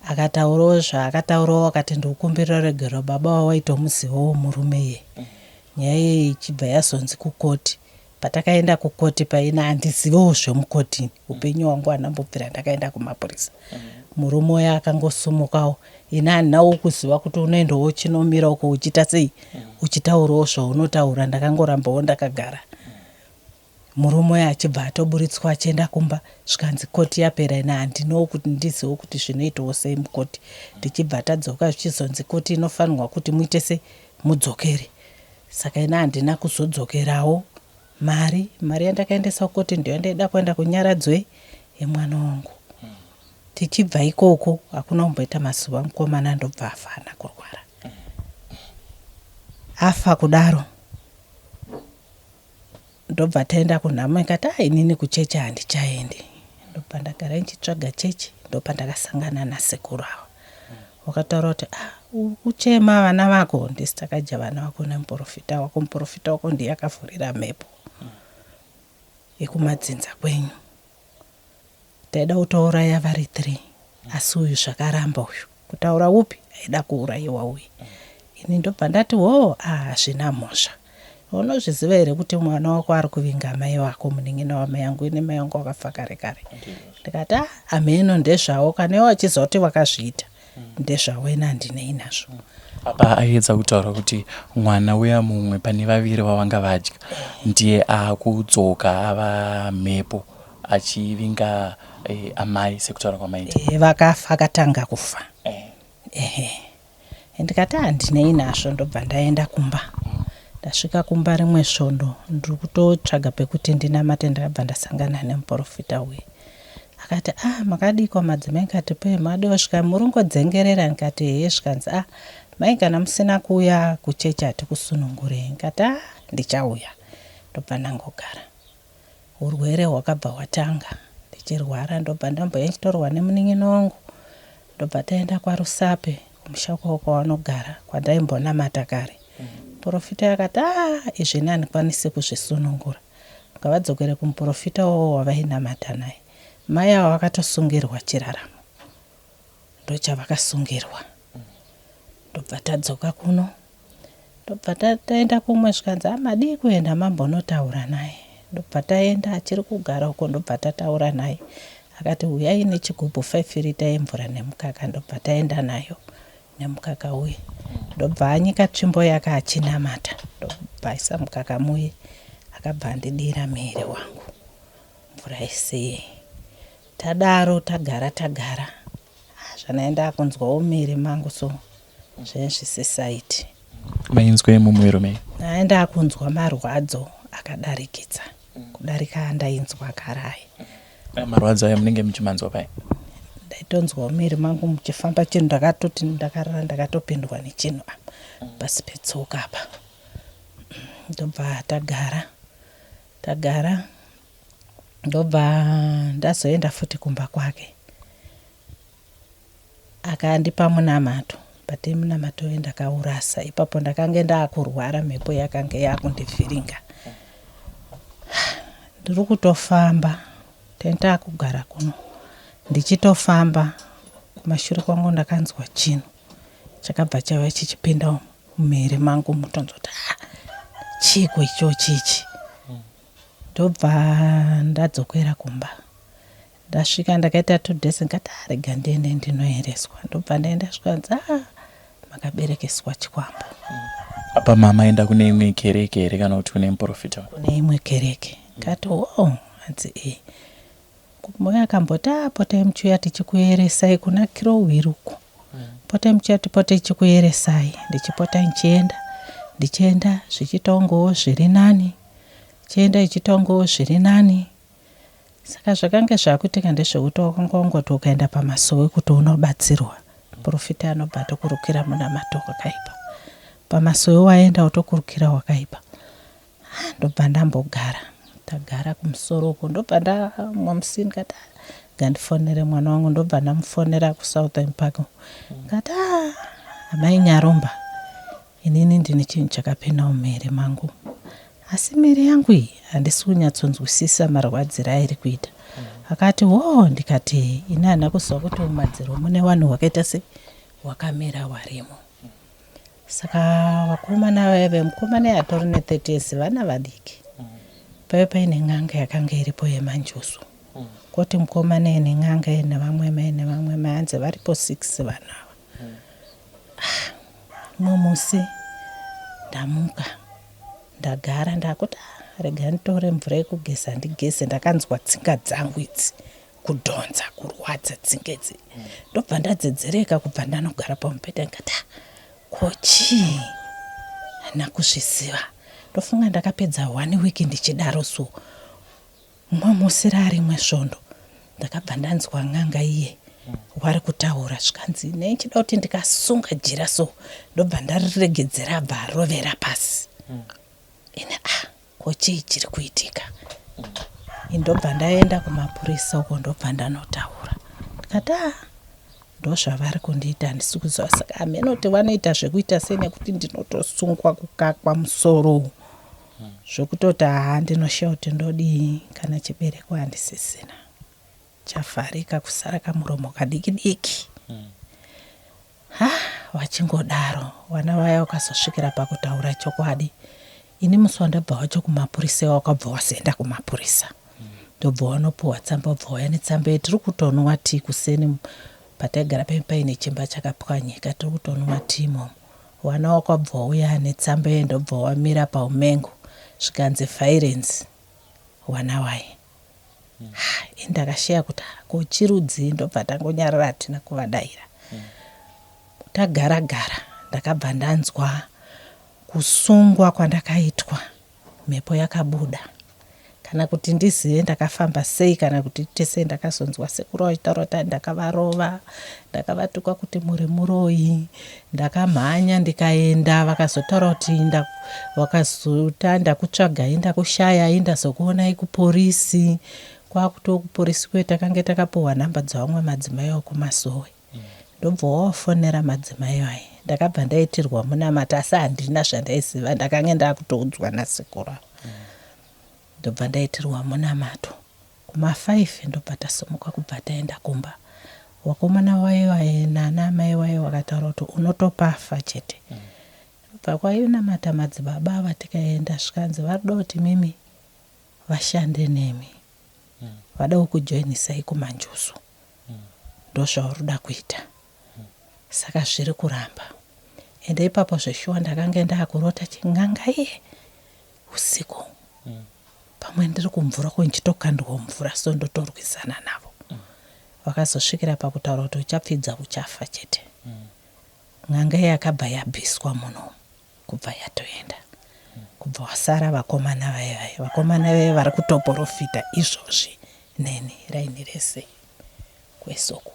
Akataurawo zvaakataurawo akati ndikukumbirira ruregerero baba wawaitomuzivawo murume iye. Nyaya iyeyi ichibva yazonzi kukoti. Patakaenda kukoti paina handizivewo zvemukoti ini. Upenyu hwangu handina kumbobvira ndakaenda kumapurisa. Murume uya akangosumukawo ini handinawo kuziva kuti unoendawo uchinomira uko uchiita sei uchitaurawo zvaunotaura ndakangorambawo ndakagara. Murume uya achibva atoburitswa achienda kumba zvikanzi court yapera ini handinawo kuti ndizive kuti zvinoitawo sei mucourt. Tichibva tadzoka zvichizonzi court inofanirwa kuti muite sei mudzokere. Saka ini handina kuzodzokerawo mari mari yandakaendesa kucourt ndiyo yandaida kuenda kunyaradzo yemwana wangu. Tichibva ikoko hakuna kumboita mazuva mukomana ndobva afa haana kurwara. Afa kudaro. Ndobva taenda kunhamo ikati ah inini kuchechi handichaendi. Ndobva ndagara ndichitsvaga chechi ndopandakasangana nasekuru ava. Wakataura kuti ah uri kuchema vana vako ndisi takadya vana vako nemuporofita wako muporofita wako ndiye akavhurira mhepo yekumadzinza kwenyu. Taida kutouraya vari 3 asi uyu zvakaramba uyu. Kutaura upi aida kuuraiwa uyu. Ini ndobva ndati hoo ah hazvina mhosva. Unozviziva here kuti mwana wako ari kuvinga amai vako munin'ina wamai angu ini mai vangu vakafa kare kare. Ndikati ah hameno ndezvavo kana ivo vachiziva kuti vakazviita ndezvavo ini handinei nazvo. Apa aiedza kutaura kuti mwana uya mumwe pane vaviri vavanga vadya ndiye akudzoka ava mhepo achivinga eh, amai sekutaura kwamaita. Eh, vakafa akatanga kufa. Ehe. Ndikati handinei nazvo ndobva ndaenda kumba. Ndasvika kumba rimwe svondo ndiri kutotsvaga pekuti ndinamate ndakabva ndasangana nemuporofita uye. Akati ah makadiko madzimai ndikati pee madiwa svika muringodzengerera ndikati ehe zvikanzi ah mai kana musina kuuya kuchechi hatikusunungurei ndikati ah ndichauya ndobva ndangogara. Hurwere hwakabva hwatanga ndichirwara ndobva ndambouya ndichitorwa nemunin'ina wangu ndobva taenda kwaRusape kumusha kwavo kwavanogara kwandaimbonamata kare. Muporofita akati aah izvi ini handikwanisi kuzvisunungura ngavadzokere kumuporofita wavo wavainamata naye. Mai ava vakatosungirwa chiraramo ndochavakasungirwa ndobva tadzoka kuno. Ndobva taenda kumwe zvikanzi ah madii kuenda mambonotaura naye. Ndobva taenda achiri kugara uko ndobva tataura naye. Akati huyai nechigubhu 5 rita yemvura nemukaka ndobva taenda nayo nemukaka uye. Ndobva anyika tsvimbo yake achinamata ndobva aisa mukaka muye akabva andidira muviri wangu mvura yese. Tadaro tagara tagara ah zvandaive ndakunzwawo muviri mangu so zvaive zvisisaiti. Mainzwei mumuviri menyu? Ndaive ndakunzwa marwadzo akadarikidza kudarika andainzwa kare aya. Marwadzo aya munenge muchimanzwa pai? Ndaitonzwawo muviri mangu muchifamba chinhu ndakatoti ndakarara ndakatopindwa nechinhu apa pasi petsoka apa. Ndobva tagara tagara Ndobva ndazoenda futi kumba kwake akandipa munamato but munamato uyu ndakaurasa ipapo ndakange ndakurwara mhepo yakange yakundivhiringa ndiri kutofamba tentakugara kuno ndichitofamba kumashure kwangu ndakanzwa chinhu chakabva chauya chichipinda mumhiri mangu mutonzwa kuti ah, chiiko ichochi ichi Ndobva ndadzokera kumba. Ndasvika ndakaita 2 days ndikati ah rega ndiende ndinoereswa. Ndobva ndaenda zvikanzi ah makaberekeswa chikwambo. Apa mamaenda kune imwe kereke here kana kuti kune muporofita? Kune imwe kereke. Ndikati oh hanzi eh. Moyo akamboti ah potai muchiuya tichikueresai kuna Kirowiri uko. Potai muchiuya tipote tichikueresai. Ndichipota ndichienda ndichienda zvichitongowo zviri nani. Chienda ichitongowo zviri nani. Saka zvakange zvakuitika ndezvekuti wakanga wangoti ukaenda pamasowe kuti unobatsirwa, muporofita anobva atokurukira munamato wakaipa. Pamasowe waenda wotokurukira wakaipa. Ah, ndobva ndambogara tagara kumusoro uko ndobva ndamwa musi ndikati ah, ngandifonere mwana wangu ndobva ndamufonera kusouthern park ndikati ah, amai nyarumba Inini ndine chinhu chakapinda mumhiri mangu asi mhiri yangu iyi handisi kunyatsonzwisisa marwadziro airi kuita. Akati hoo ndikati ini handina kuziva kuti mumadziro mune vanhu wakaita sei wakamira warimo. Saka vakomana vaive mukomana iye atori ne 30 years vana vadiki. Paive paine n'anga yakanga iripo yemanjuzu. Koti mukomana iye nen'anga iye nevamwe mai nevamwe mai hanzi varipo 6 vanhu ava. Ah, mumwe musi ndamuka ndagara ndakuti ah, rega nditore mvura yekugeza ndigeze ndakanzwa tsinga dzangu idzi kudhonza kurwadza tsinga idzi ndobva ndadzedzereka kubva ndanogara pamubhedha ndikati ah, ko chii handina kuzviziva ndofunga ndakapedza one week ndichidaro so Mumwe musi rarimwe svondo ndakabva ndanzwa n'anga iye wari kutaura zvikanzi nei nchida kuti ndikasunga jira so ndobva ndariregedzera abva arovera pasi ini ah ko chii chiri kuitika ini ndobva ndaenda kumapurisa uko ndobva ndanotaura ndikati ah ndozvavari kundiita handisi kuziva saka hameno kuti vanoita zvekuita sei nekuti ndinotosungwa kukakwa musoro uwu Zvekutoti haa ndinoshaya kuti ndodii kana chibereko handisisina chavharika kusara kamuromo kadiki diki. Ha vachingodaro vana vaya vakazosvikira pakutaura chokwadi. Ini musi wandabva wacho kumapurisa wakabva wazoenda kumapurisa. Ndobva wanopuhwa tsamba wobva wauya netsamba iyi tiri kutonwa tii kuseni pataigara painge paine chimba chakapwanyika tiri kutonwa tii imomo. Wana wakabva wauya netsamba iye ndobva wamira paumengo zvikanzi vhayirenzi wana waye. Ha ini ndakashaya kuti ha ko chirudzii ndobva tangonyarara hatina kuvadaira. Tagara gara ndakabva ndanzwa kusungwa kwandakaitwa mhepo yakabuda. Kana kuti ndizive ndakafamba sei kana kuti ndiite sei ndakazonzwa sekuru vachitaura kuti ndakavarova ndakavatuka kuti muri muroyi ndakamhanya ndikaenda vakazotaura kuti vakazota ndakutsvagai ndakushayai ndazokuonai kuporisi kwakuto kuporisi kuye takange takapuhwa nhamba dzavamwe madzimai okumasowe Ndobva wawafonera madzimai aye. Ndakabva ndaitirwa munamato asi handina zvandaiziva ndakange ndakutoudzwa nasekuru ava. Ndobva ndaitirwa munamato. Kuma 5 ndobva tasimuka kubva taenda kumba. Wakomana waye waye nana amai waye wakataura kuti unotopafa chete. Ndobva kwainamata madzibaba ava tikaenda zvikanzi varikuda kuti mimi vashande nemi. Vada kukujoinisai kumanjuzu. Ndozvaurikuda kuita saka zviri kuramba ende ipapo zveshuwa ndakange ndakurota chin'anga iye usiku pamwe ndiri kumvura ko ndichitokandwa mvura so ndotorwisana navo vakazosvikira pakutaura kuti uchapfidza uchafa chete n'anga iye yakabva yabviswa muno kubva yatoenda kubva wasara vakomana vaye vaye vakomana vaye vari kutoporofita izvozvi neni raini rese kwese uku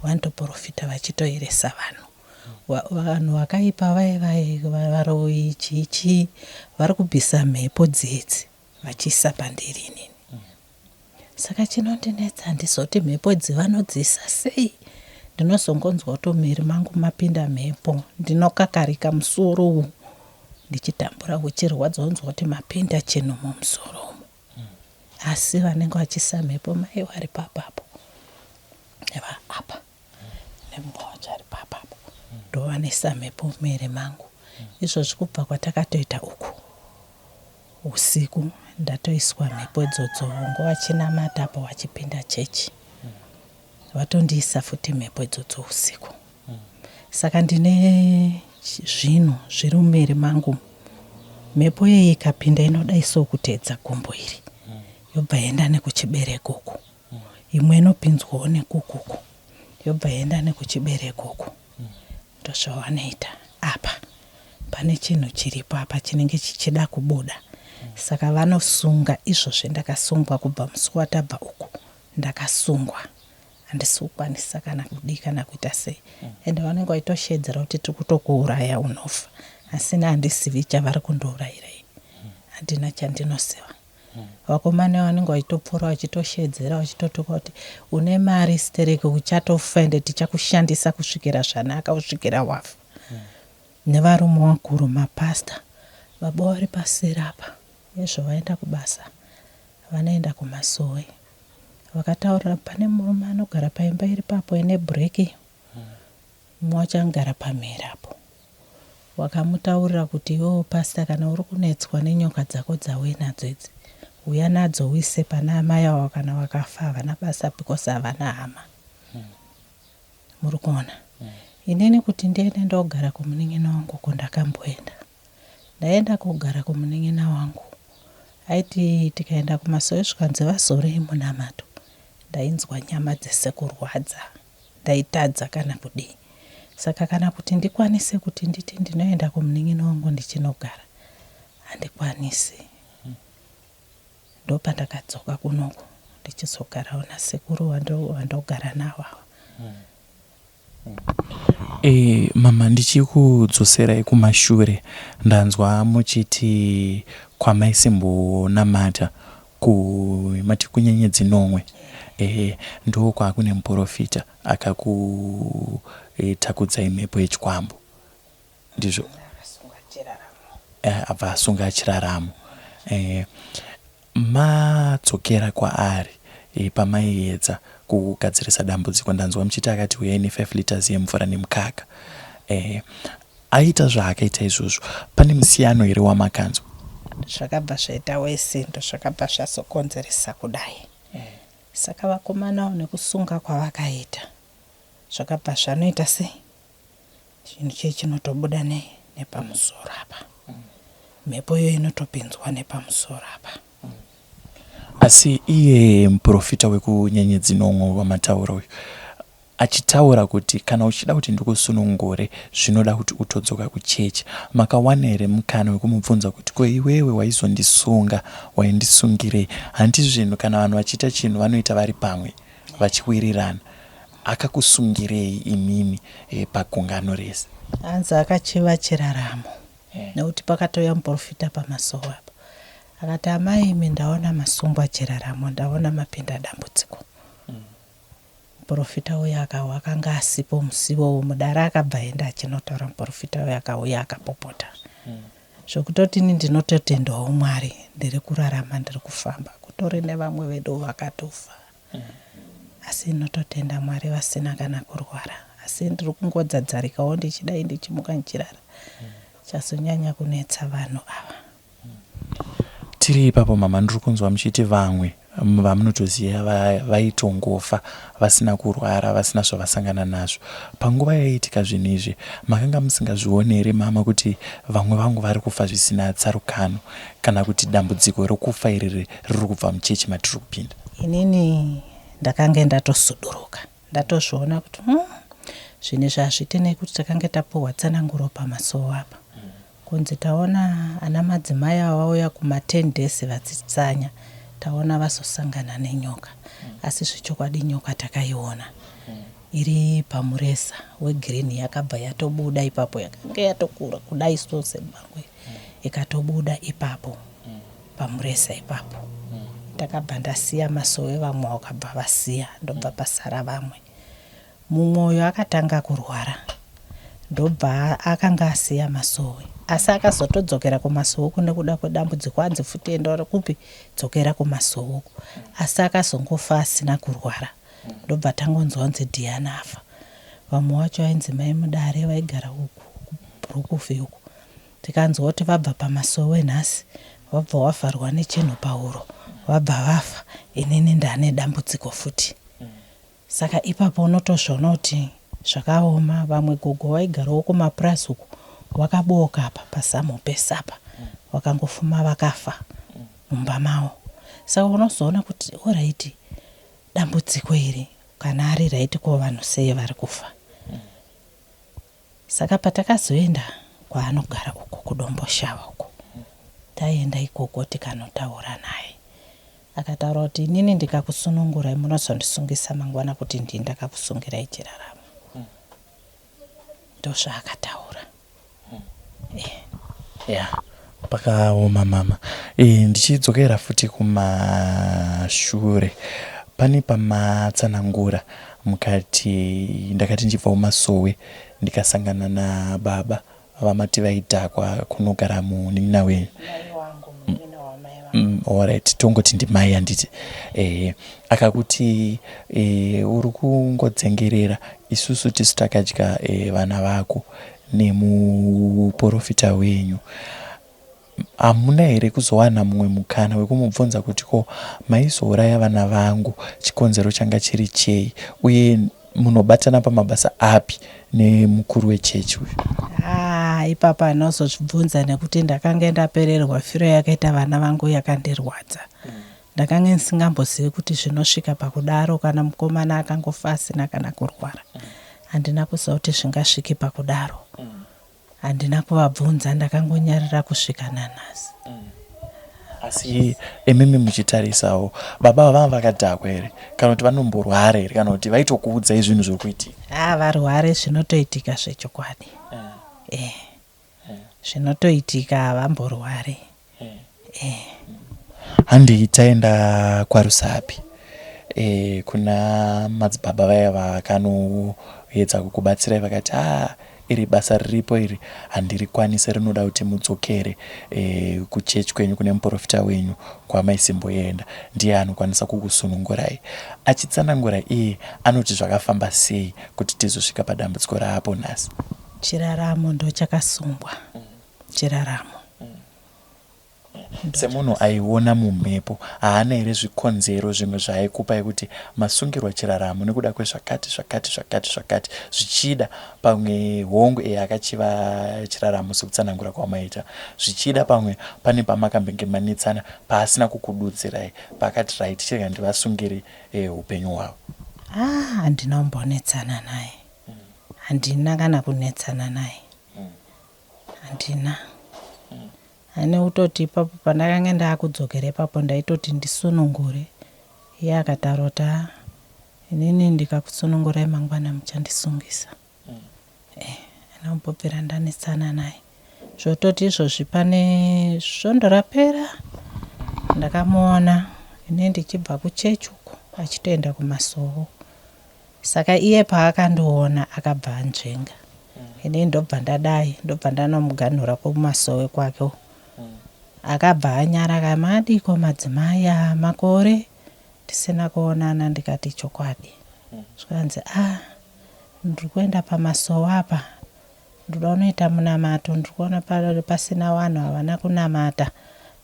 vanotoporofita vachitoeresa vanhu vanhu vakaipa vaye vaye varoyi chii chii vari kubvisa mhepo dzedzi vachiisa pandiri inini Saka chinondinetsa handizoti mhepo idzi vanodziisa sei. Ndinozongonzwa kuti mumhiri mangu mapinda mhepo. Ndinokakarika musoro uwu ndichitambura uchirwadza wonzwa kuti mapinda chinhu mumusoro umu. Asi vanenge vachiisa mhepo mai vari papapo apa nemumwe wacho ari papapo ndovanoisa mhepo mumhiri mangu. Izvozvi kubva kwatakatoita uku Husiku ndatoiswa mhepo idzodzo vngu vachinamata apo vachipinda church. Vatondiisa futi mhepo idzodzo usiku. Saka ndine zvinhu zviri mumiri mangu. Mhepo iyi ikapinda inodai so kuteedza gumbo iri. Yobva yaenda nekuchibereko uku. Imwe inopinzwawo nekukuku. Yobva yaenda nekuchibereko uku. Ndozvavanoita apa. Pane chinhu chiripo apa chinenge chichida kubuda. Saka vanosunga izvozvi ndakasungwa kubva musi watabva uku ndakasungwa. Handisi kukwanisa kana kudii kana kuita sei. Ende vanenge vachitosheedzera kuti tiri kutokuuraya unofa. Asi ini handizivi chavari kundiurayira ini. Handina chandinoziva. Vakomana vanenge vachitopfuura vachitosheedzera vachitotuka kuti une mari stereki uchatofa ende tichakushandisa kusvikira zvanaka kusvikira wafa. Nevarume vakuru mapastor baba vari paseri apa hezvo vaenda kubasa vanoenda kumasowe vakataurira pane murume anogara paimba iri papo ine break iyo Mumwe wacho angara pamhiri apo. Wakamutaurira kuti iwewe pastor kana uri kunetswa nenyoka dzako dzauinadzo idzi huya nadzo uise pana amai avo kana vakafa havana basa because havana hama. Muri kuona? Inini kuti ndiende ndogara kumunin'ina wangu uko ndakamboenda. Ndaenda kogara kumunin'ina wangu. Aiti tikaenda kumasowe zvikanzi vazorei munamato. Ndainzwa nyama dzese kurwadza. Ndaitadza kana kudii. Saka kana kuti ndikwanise kuti nditi ndinoenda kumunin'ina wangu ndichinogara handikwanisi. Ndopandakadzoka kunoku ndichizogarawo nasekuru vandogara navo ava. E, mama ndichikudzoserai kumashure ndanzwa muchiti kwamaisimbonamata ku mati kunyenyedzi nomwe ehe ndokwakune muporofita akakutakudzai mhepo yechikwambo ndizvo eh, abva asunga chiraramo eh, Madzokera kwaari pamaiedza kugadzirisa dambudziko ndanzwa muchiti akati huyai ne 5 litres yemvura nemukaka. Ehe aita zvaakaita izvozvo pane musiyano here wamakanzwa? Zvakabva zvaita worse ndozvakabva zvazokonzeresa kudai. Saka vakomanawo nekusunga kwavakaita zvakabva zvanoita sei? Chinhu chiye chinotobuda ne nepamusoro apa. Mhepo iyo inotopinzwa nepamusoro apa. Asi iye muprofita wekunyenyedzi nomwe wamataura uyu achitaura kuti kana uchida kuti ndikusunungure zvinoda kuti utodzoka kuchechi makawana here mukana wekumubvunza kuti ko iwewe waizondisunga waindisungirei hanti zvinhu kana vanhu vachiita chinhu vanoita vari pamwe vachiwirirana Akakusungirei imimi pagungano rese? Hanzi akachiva chiraramo nekuti pakatouya muporofita pamasowe apo akati amai imi ndaona masungwa chiraramo ndaona mapinda dambudziko. Muporofita uya akanga asipo musi iwowo mudare akabva aenda achinotaura muporofita uya akauya akapopota zvekutoti ini ndinototendawo Mwari ndiri kurarama ndiri kufamba kutori nevamwe vedu vakatofa. Asi ndinototenda Mwari vasina kana kurwara asi ndiri kungodzadzarikawo ndichidai ndichimuka ndichirara. Chazonyanya kunetsa vanhu ava. Tiri ipapo mama ndiri kunzwa muchiti vamwe vamunotoziva vaitongofa vasina kurwara vasina zvavasangana nazvo. Panguva yaiitika zvinhu izvi makanga musingazvioni here mama kuti vamwe vangu vari kufa zvisina tsarukano kana kuti dambudziko rokufa iri riri kubva muchechi matiri kupinda? Inini ndakange ndatosuduruka ndatozviona kuti umm zvinhu izvi hazviite nekuti takange tapuhwa tsananguro pamasowe apa kunzi taona ana madzimai ava vauya kuma 10 days vachitsanya taona vazosangana nenyoka asi zvechokwadi nyoka takaiona iri pamureza wegreen yakabva yatobuda ipapo yakange yatokura kudai so sebango ikatobuda ipapo pamureza ipapo ndakabva ndasiya masowe vamwe vakabva vasiya ndobva pasara vamwe mumwe uyo akatanga kurwara ndobva akanga asiya masowe asi akazotodzokera kumasowe uku nekuda kwedambudziko anzi futi enda kupi dzokera kumasowe uku asi akazongofa asina kurwara ndobva tangonzwa kunzi Diana afa vamwe wacho vainzi mai Mudare vaigara uku kuBrookview uku Tikanzwa kuti vabva pamasowe nhasi vabva wavharwa nechinhu pahuro vabva vafa inini ndane dambudziko futi. Saka ipapo unotozviona kuti zvakaoma. Vamwe gogo vaigarawo kumapurazi uko wakabooka apa pazamu pese apa vakangofuma vakafa mumba mavo. Saka unozoona kuti oraiti dambudziko iri kana ari raiti ko vanhu sei vari kufa. Saka patakazoenda kwaanogara uko kuDomboshava uko taienda ikoko tikanotaura naye. Akataura kuti inini ndikakusunungurai munozondisungisa mangwana kuti ndini ndakakusungirai chiraramo. Ndozvaakataura. Eh. Yeah, pakaoma mama. E, ndichidzokera futi kumashure pane pamatsanangura mukati ndakati ndichibva kumasowe ndikasangana nababa vamati vaidhakwa kunogara munin'ina wenyu. Mai wangu munin'ina wamai vangu. Alright, tongoti ndimai handiti? Ehe, akakuti e, uri kungodzengerera isusu tisu takadya e, vana vako nemuporofita wenyu. Hamuna here kuzowana mumwe mukana wekumubvunza kuti ko maizouraya vana vangu chikonzero changa chiri chei uye munobatana pamabasa api nemukuru wechechi uyu? Haa ipapo handina nekuti ndakange ndapererwa firo yakaita vana vangu yakandirwadza. Ndakange ndisingambozivi kuti zvinosvika pakudaro kana mukomana akangofa asina kana kurwara. Handina kuziva kuti zvingasvike pakudaro. Handina kuvabvunza ndakangonyarira kusvika nanhasi. Asi imimi muchitarisawo baba ava vanga vakadhakwa here kana kuti vanomborwara here kana kuti vaitokuudzai zvinhu zviri kuitika? Haa varware zvinotoitika zvechokwadi. Eh. Zvinotoitika havamborware. Eh. Handei taenda kwaRusape e, kuna madzibaba vaya vakanoedza kukubatsirai vakati haa iri basa riripo iri handirikwanise rinoda kuti mudzokere e, kuchechi kwenyu kune muprofita wenyu kwamaisimboenda ndiye anokwanisa kukusunungurai. Achitsanangura iye anoti zvakafamba sei kuti tizosvika padambudziko raapo nhasi. Chiraramo ndochakasungwa. Chiraramo. Semunhu aiona mumhepo, haana here zvikonzero zvimwe zvaaikupai kuti masungirwa chiraramo nekuda kwezvakati zvakati zvakati zvakati zvichida pamwe hongu eya akachiva chiraramo sekutsanangura kwamaita zvichida pamwe pane pamakambenge manetsana paasina kukududzirai paakati right chirega ndivasungire eh, upenyu hwavo. Ah, handina kumbonetsana naye. Handina kana kunetsana naye. Handina. Ane kutoti ipapo pandakange ndakudzokera ipapo ndaitoti ndisunungure. Iye akataura kuti ah, inini ndikakusunungurai mangwana muchandisungisa. Eh, handina kumbobvira ndanetsana naye. Zvototi izvozvi pane svondo rapera ndakamuona ini ndichibva kuchechi uko achitoenda kumasowo. Saka iye paakandiona akabva anzvenga. Ini ndobva ndadai, ndobva ndanomuganhura kumasowe kwake uko. Akabva anyara akati madiko madzimai aa makore tisina kuonana ndikati chokwadi. Zvikanzi ah ndiri kuenda pamasowe apa Ndoda kunoita munamato ndiri kuona pasina vanhu havana kunamata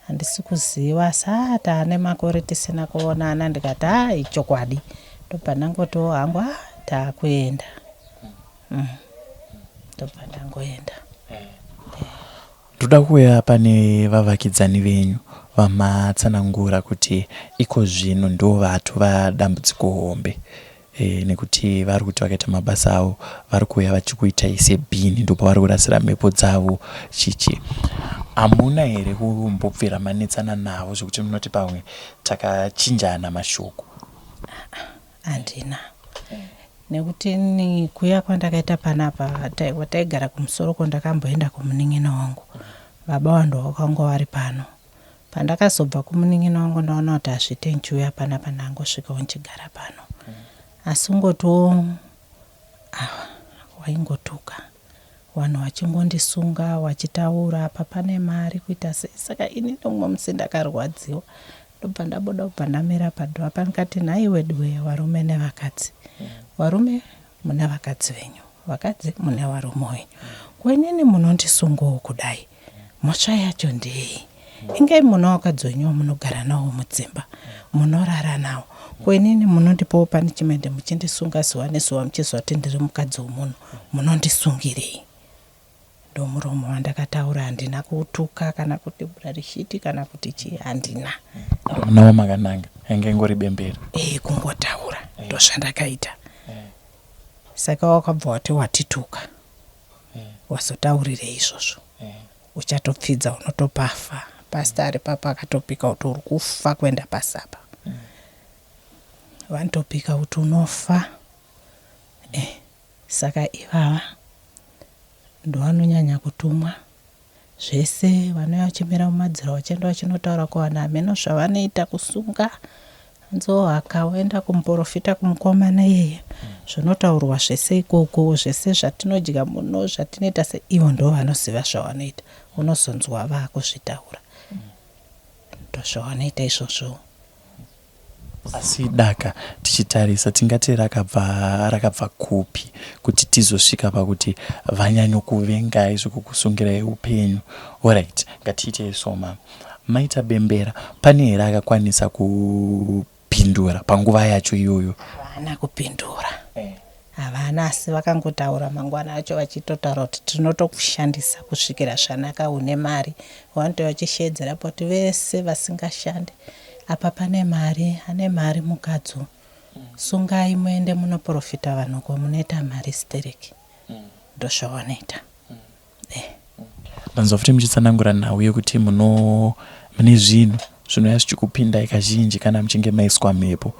handisi kuziva asi haa taane makore tisina kuonana ndikati haa ichokwadi ndobva ndangotiwo hangu haa taakuenda ndobva ndangoenda. Ndoda kuuya pane vavakidzani venyu vamatsanangura kuti ikozvino ndovatova dambudziko hombe e, nekuti vari kuti vakaita mabasa avo vari kuuya vachikuitai sebhini ndopavari kurasira mhepo dzavo chichi hamuna here kumbobvira manetsana navo zvekuti munoti pamwe takachinjana mashoko? Handina nekuti ini kuya kwandakaita panapa taigara kumusoro ko ndakamboenda kumunin'ina wangu baba wangu wakanga vari pano pandakazobva kumunin'ina wangu ndaona kuti hazviite ndichiuya panapa ndangosvikawo ndichigara pano asi ungotiwo ava waingotuka Vanhu vachingondisunga vachitaura apa pane mari kuita sei saka ini neumwe musi ndakarwadziwa ndobva ndabuda kubva ndamira padoor apa ndikati nhai weduwee varume nevakadzi varume mune vakadzi venyu vakadzi mune varume wenyu ko inini munondisungawo kudai mhosva yacho ndeyei ingai mune vakadzi wenyu vamunogara navo mudzimba munorara navo. Ko inini munondipawo punishment muchindisunga zuva nezuva muchiziva kuti ndiri mukadzi wemunhu munondisungirei? Ndomuromo wandakataura handina kutuka kana kuti brarishiti kana kuti chii handina. Hamuna wamakananga yanga ingori bembera. Eh kungotaura ndozvandakaita. Saka wakabva wati watituka. Wazotaurirei izvozvo? Uchatopfidza unotopafa. Pastor ari papa akatopika kuti uri kufa kuenda pasi apa. Vanotopika kuti unofa. Eh. Saka ivava ndovanonyanya kutumwa zvese vanouya vachimira mumadziro vachienda vachinotaura kuvanhu hameno zvavanoita kusunga hanzi ohaka woenda kumuporofita kumukomana iyeye zvinotaurwa zvese ikoko zvese zvatinodya muno zvatinoita se ivo ndo vanoziva zvavanoita unozonzwa vaakuzvitaura ndozvavanoita izvozvo Asi daka tichitarisa tingati rakabva rakabva kupi kuti tizosvika pakuti vanyanyokuvengai zvekukusungirai upenyu. Horait ngatiitei so mama. Maita bembera pane here akakwanisa kupindura panguva yacho iyoyo? Havana kupindura. Havana asi vakangotaura mangwana acho vachitotaura kuti tinotokushandisa kusvikira zvanaka une mari. Vanotouya vachisheedzera kuti vese vasingashande apa pane mari ane mari mukadzi uyu sungai muende munoporofita vanhu uko munoita mari stereki ndozvavanoita. Ndanzwa futi muchitsanangura nhau yekuti muno mune zvinhu zvinouya zvichikupindai kazhinji kana muchinge maiswa mhepo.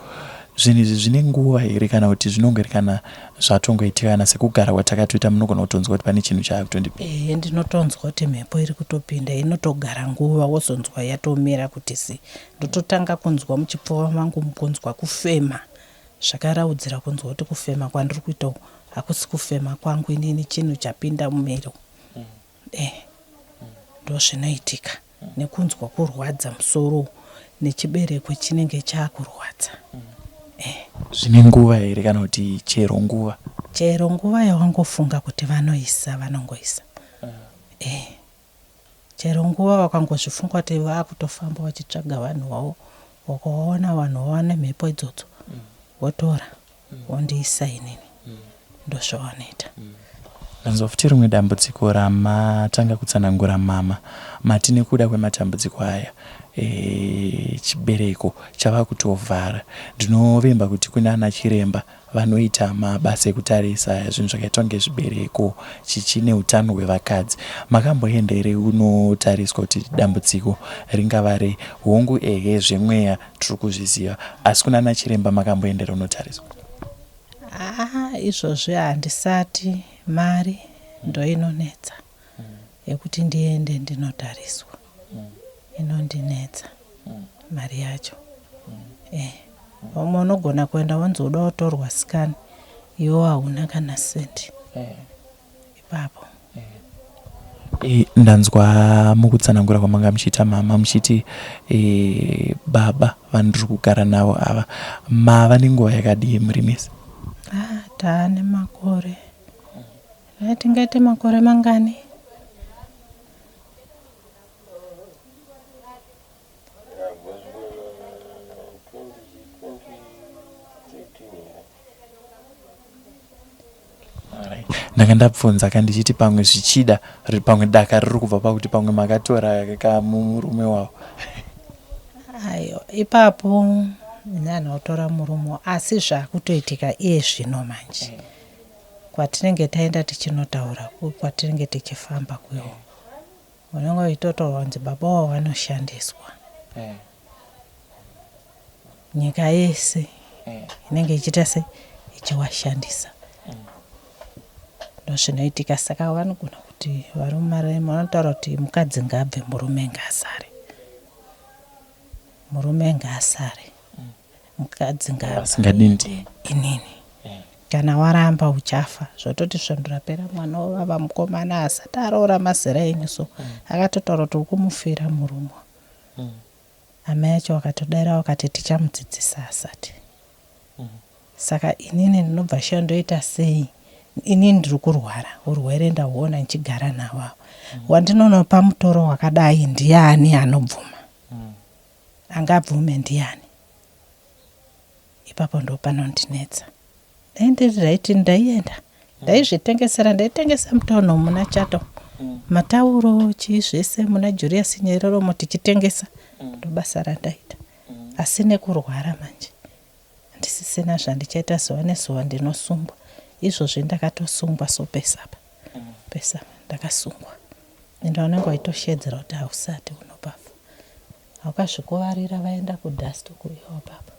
Zvinhu izvi zvine nguva here kana kuti zvinongori kana zvatongoitika kana sekugara kwatakatoita munogona kutonzwa kuti pane chinhu chaakutondipinda? Ehe ndinotonzwa kuti mhepo iri kutopinda inotogara nguva wozonzwa yatomira kuti zii. Ndototanga kunzwa muchipfuva mangu mukunzwa kufema Zvakaraudzira kunzwa kuti kufema kwandiri kuita uku hakusi kufema kwangu inini chinhu chapinda mumiro eh ndozvinoitika nekunzwa kurwadza musoro nechibereko chinenge chakurwadza eh. Zvine nguva here kana kuti chero nguva? Chero nguva yawangofunga kuti vanoisa vanongoisa eh. Chero nguva wakangozvifunga kuti vakutofamba vachitsvaga vanhu vavo wakaona vanhu vane mhepo idzodzo wotora wondiisa inini ndozvavanoita. Ndanzwa futi rimwe dambudziko ramatanga kutsanangura mama mati nekuda kwematambudziko aya e, chibereko chava kutovhara ndinovimba kuti kuna ana chiremba Vanoita mabasa ekutarisa zvinhu zvakaita kunge zvibereko chichi neutano hwevakadzi. Makamboenda here kunotariswa kuti dambudziko ringava rei? Hongu ehe zvemweya tiri kuzviziva asi kunana chiremba makamboenda here kunotariswa? Haa izvozvi handisati, mari ndoinonetsa yekuti ndiende ndinotariswa inondinetsa mari yacho eh vamwe unogona kuenda wonzi uda kutorwa scan iwe hauna kana cent ipapo. E, ndanzwa mukutsanangura kwamanga muchiita mama muchiti e, baba vandiri kugara navo ava mava nenguva yakadii muri mese? Ah, taane makore Tingaite makore mangani? Ndanga ndabvunza ka ndichiti pamwe zvichida pamwe daka riri kubva pakuti pamwe makatora kamurume wavo. Ayo ipapo ini handina kutora murume asi zvakutoitika iye zvino manje. Kwatinenge taenda tichinotaura kwatinenge tichifamba kuyo unenge uchitotaurwa kunzi baba wavo vanoshandiswa nyika yese inenge ichiita se ichiwashandisa ndozvinoitika saka vanogona kuti varume vanotaura kuti mukadzi ngaabve murume ngaasare murume ngaasare Mukadzi ngaasingadi inini kana waramba uchafa zvototi svondo rapera mwana wovava mukomana asati aroora mazera enyu so akatotaura kuti ukumufira murume amai acho wakatodaira wakati tichamudzidzisa asati saka inini ndinobva sha ndoita sei inini ndiri kurwara urwere ndahuona ndichigara navo ava wandinonopa mutoro wakadai ndiani anobvuma Angabvume ndiani? Ipapo ndopanondinetsa. Dai ndiri right ndaienda. Ndaizvitengesera ndaitengesa mutown umu muna Chato. Matauro chii zvese muna Julius Nyerere umo tichitengesa. Ndobasa randaita. Asi nekurwara manje handisisina zvandichaita zuva nezuva ndinosungwa. Izvozvi ndakatosungwa so pese apa. Pese apa ndakasungwa. Ende vanenge vachitosheedzera kuti hausati unopafa. Wakazvikuvarira vaenda kudust uko iwe baba.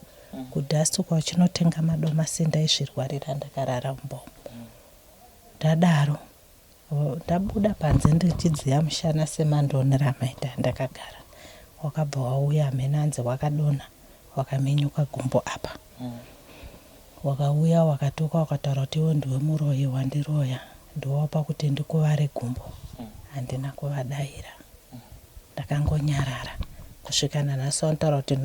Kudust uko vachinotenga madomasi ndaizvirwarira ndakarara mumba umu. Ndadaro ndabuda panze ndichidziya mushana semandionera amaita ndakagara. Wakabva wauya hameno hanzi wakadonha wakaminyuka gumbo apa. Wakauya wakatuka wakataura kuti iwe ndiwe muroyi wandiroya ndiwe wapa kuti ndikuvare gumbo. Handina kuvadaira. Ndakangonyarara kusvika nanhasi vanotaura kuti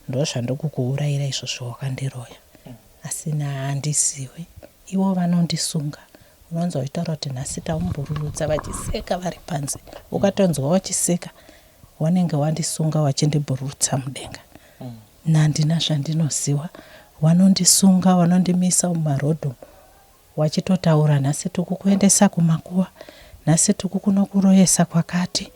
ndozvandikukuurayira izvozvo wakandiroya asi ini handizivi. Ivo vanondisunga unonzwa vachitaura kuti nhasi tamumbururutsa vachiseka vari panze. Ukatonzwa vachiseka wanenge wandisunga wachindibhururutsa mudenga. Ini handina zvandinoziva. Vanondisunga vanondimisa mumaroad umu Wachitotaura nhasi tikukuendesa kumakuva, nhasi tikukunokuroyesa kwakati,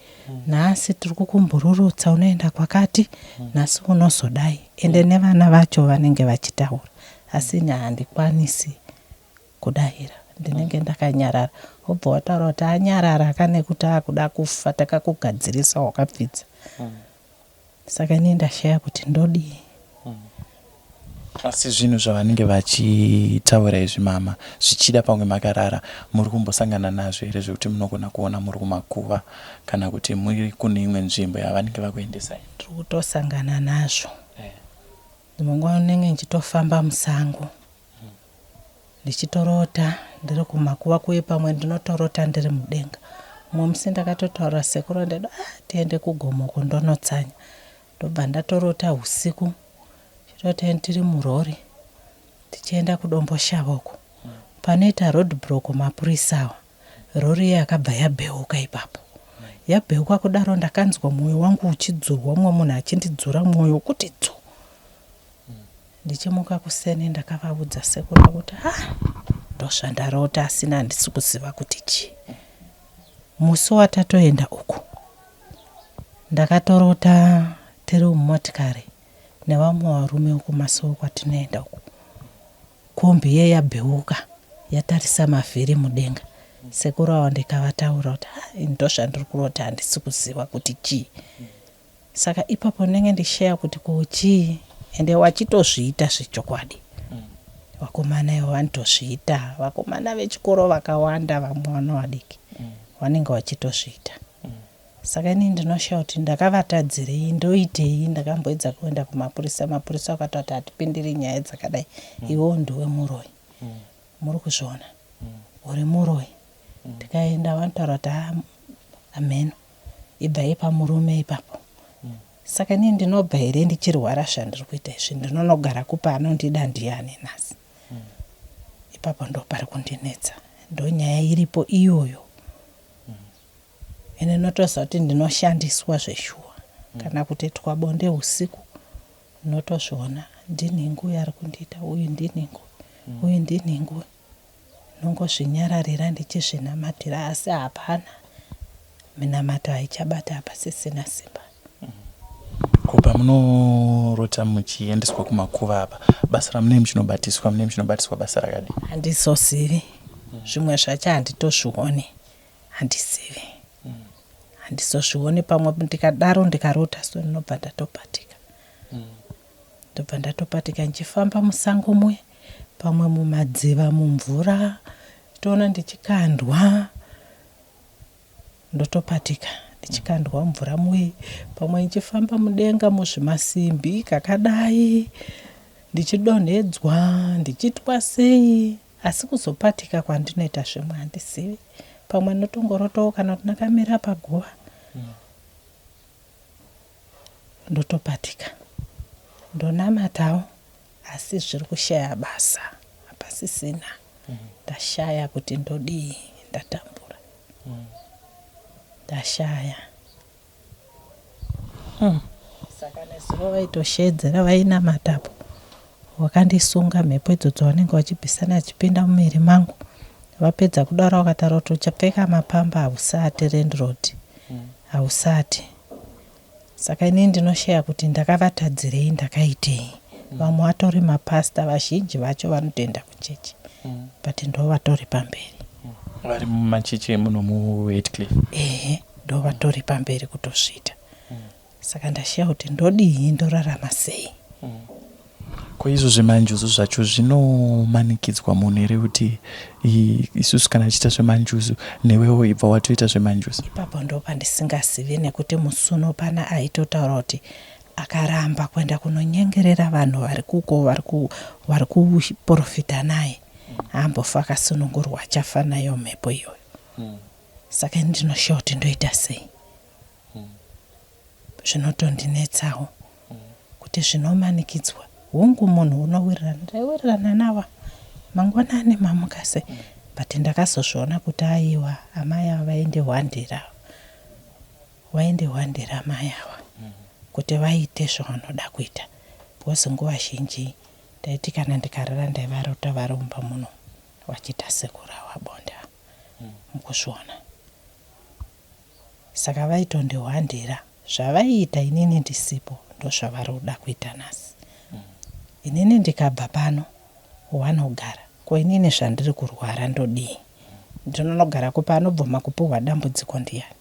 nhasi tiri kukumbururutsa unoenda kwakati, nhasi unozodai. Ende nevana vacho vanenge vachitaura asi ini handikwanisi kudaira ndinenge ndakanyarara. Wobva wataura kuti anyarara ka nekuti akuda kufa takakugadzirisa wakapfidza. Saka ini ndashaya kuti ndodii. Asi zvinhu zvavanenge vachitaura izvi mama, zvichida pamwe makarara muri kumbosangana nazvo here zvekuti munogona kuona muri kumakuva kana kuti muri kune imwe nzvimbo yavanenge vakuendesai? Ndiri kutosangana nazvo. Dzimwe nguva ndinenge ndichitofamba musango Ndichitorota ndiri kumakuva kuye pamwe ndinotorota ndiri mudenga. Mumwe musi ndakatotaurira sekuru ndikati ah tiende kugomo uko ndonotsanya. Ndobva ndatorota husiku tichitoti tiri murori tichienda kuDomboshava uko. Panoita road block mapurisa awa rori iya yakabva yabheuka ipapo. Yabheuka kudaro ndakanzwa mwoyo wangu uchidzurwa mumwe munhu achindidzura mwoyo kuti dzu. Ndichimuka kuseni ndakavaudza sekuru kuti ha ndozvandarota asina handisi kuziva kuti chii. Musi watatoenda uku ndakatorota tiri mumotikari nevamwe varume kumasowe kwatinoenda uku. Kombi iye yabheuka yatarisa mavhiri mudenga. Sekuru ava ndikavataurira kuti ha ini ndozvandiri kurota handisi kuziva kuti chii. Saka ipapo ndinenge ndichishaya kuti ko chii ende wachitozviita zvechokwadi. Vakomana ivo vanotozviita vakomana vechikoro vakawanda vamwe vana vadiki vanenge vachitozviita. Saka ini ndinoshaya kuti ndakavatadzirei ndoitei ndakamboedza kuenda kumapurisa mapurisa vakatoti hatipindiri nyaya dzakadai iwewo ndiwe muroyi. Muri kuzviona uri muroyi ndikaenda vanotaura kuti haa hameno. Ibvai pamurume ipapo. Saka inini ndinobva here ndichirwara zvandiri kuita izvi ndinonogara kupi anondida ndiyani nhasi. Ipapo ndopari kundinetsa ndonyaya iripo iyoyo. Ende ndinotoziva kuti ndinoshandiswa zveshuwa kana kutoitwa bonde husiku ndinotozviona ndinhingi uyu ari kundiita uyu ndinhingi uyu ndinhingi uyu. Ndinongozvinyararira ndichizvinamatira asi hapana minamato haichabata hapasisina simba. Ko pamunorota muchiendeswa kumakuva apa basa ramunenge muchinobatiswa munenge muchinobatiswa basa rakadii? Handizozivi zvimwe zvacho handitozvioni handizivi handizozvioni pamwe ndikadaro ndikarota so ndinobva ndatobatika. Ndobva ndatopatika ndichifamba musango muye pamwe mumadziva mumvura toona ndichikandwa ndotopatika ndichikandwa mumvura muye pamwe ndichifamba mudenga muzvimasimbi kakadai ndichidonhedzwa ndichiitwa sei asi kuzopatika kwandinoita zvimwe handizivi pamwe ndinotongorotawo kana kuti ndakamira paguva Ndotopatika ndonamatawo asi zviri kushaya basa hapasisina ndashaya kuti ndodii ndatambura ndashaya Saka nezuro vaitosheedzera vainamatapo. Wakandisunga mhepo idzodzo vanenge vachibvisana achipinda mumiri mangu. Vapedza kudaro vakataura kuti uchapfeka mapamba hausati landlord. Hausati. Saka inini ndinoshaya kuti ndakavatadzirei ndakaitei. Vamwe vatori mapastor vazhinji vacho vanotoenda kuchechi. But ndovatori pamberi. Vari mumachechi emuno muHatcliffe. Ehe ndovatori pamberi kutosvita. Saka ndashaya kuti ndodii ndorarama sei. Ko izvo zvemanjuzu zvacho zvinomanikidzwa munhu here kuti isusu kana tichiita zvemanjuzu newewo ibva watoita zvemanjuzu? Ipapo ndopandisingazivi nekuti musi uno pana aitotaura kuti akaramba kuenda kunonyengerera vanhu vari kuko vari kuprofita naye haambofa akasunungurwa achafa nayo mhepo iyoyo. Saka ini ndinoshaya kuti ndoita sei. Zvinotondinetsawo kuti zvinomanikidzwa. Hongu munhu unowirirana, ndaiwirirana nava mangwanani mamuka sei, but ndakazozviona kuti aiwa amai ava vaindihwandira, vaindihwandira amai ava kuti vaite zvavanoda kuita because nguva zhinji ndaiti kana ndikarara ndaivarota vari mumba muno vachiita sekurawa bonde mukuzviona. Saka vaitondihwandira zvavaiita inini ndisipo ndozvavari kuda kuita nhasi. Inini ndikabva pano wanogara ko inini zvandiri kurwara ndodii? Ndinonogara kupi anobvuma kupiwa dambudziko ndiyani?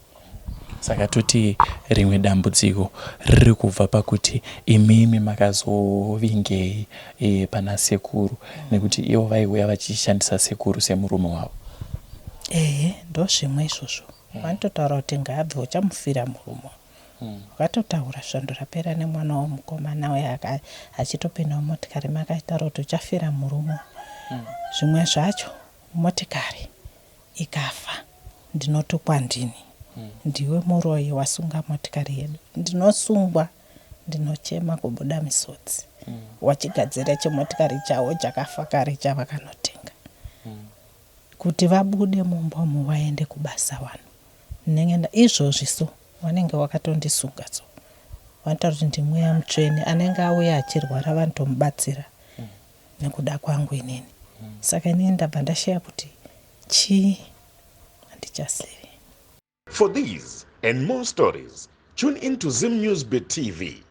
Saka toti rimwe dambudziko riri kubva pakuti imimi makazovingei pana sekuru nekuti ivo vaiuya vachishandisa sekuru semurume wavo. Ehe ndozvimwe izvozvo. Vanototaura kuti ngaabve uchamufira murume. Vakatotaura svondo rapera nemwana womukomana uya achitopinda mumotikari makataura kuti uchafira murume. Zvimwe zvacho motikari ikafa ndinotukwa ndini. Ndiwe muroyi wasunga motikari yedu. Ndinosungwa ndinochema kubuda misodzi. Wachigadzira chimotikari chavo chakafa kare chavakanotenga. Kuti vabude mumba umu vaende kubasa vanhu. Ndinenge izvozvi so vanenge vakatondisunga so. Vanotaura kuti ndimweya mutsvene anenge auya achirwara vanotomubatsira nekuda kwangu inini. Saka inini ndabva ndashaya kuti chii handichazivi. For these and more stories, tune in to Zim News Bit TV.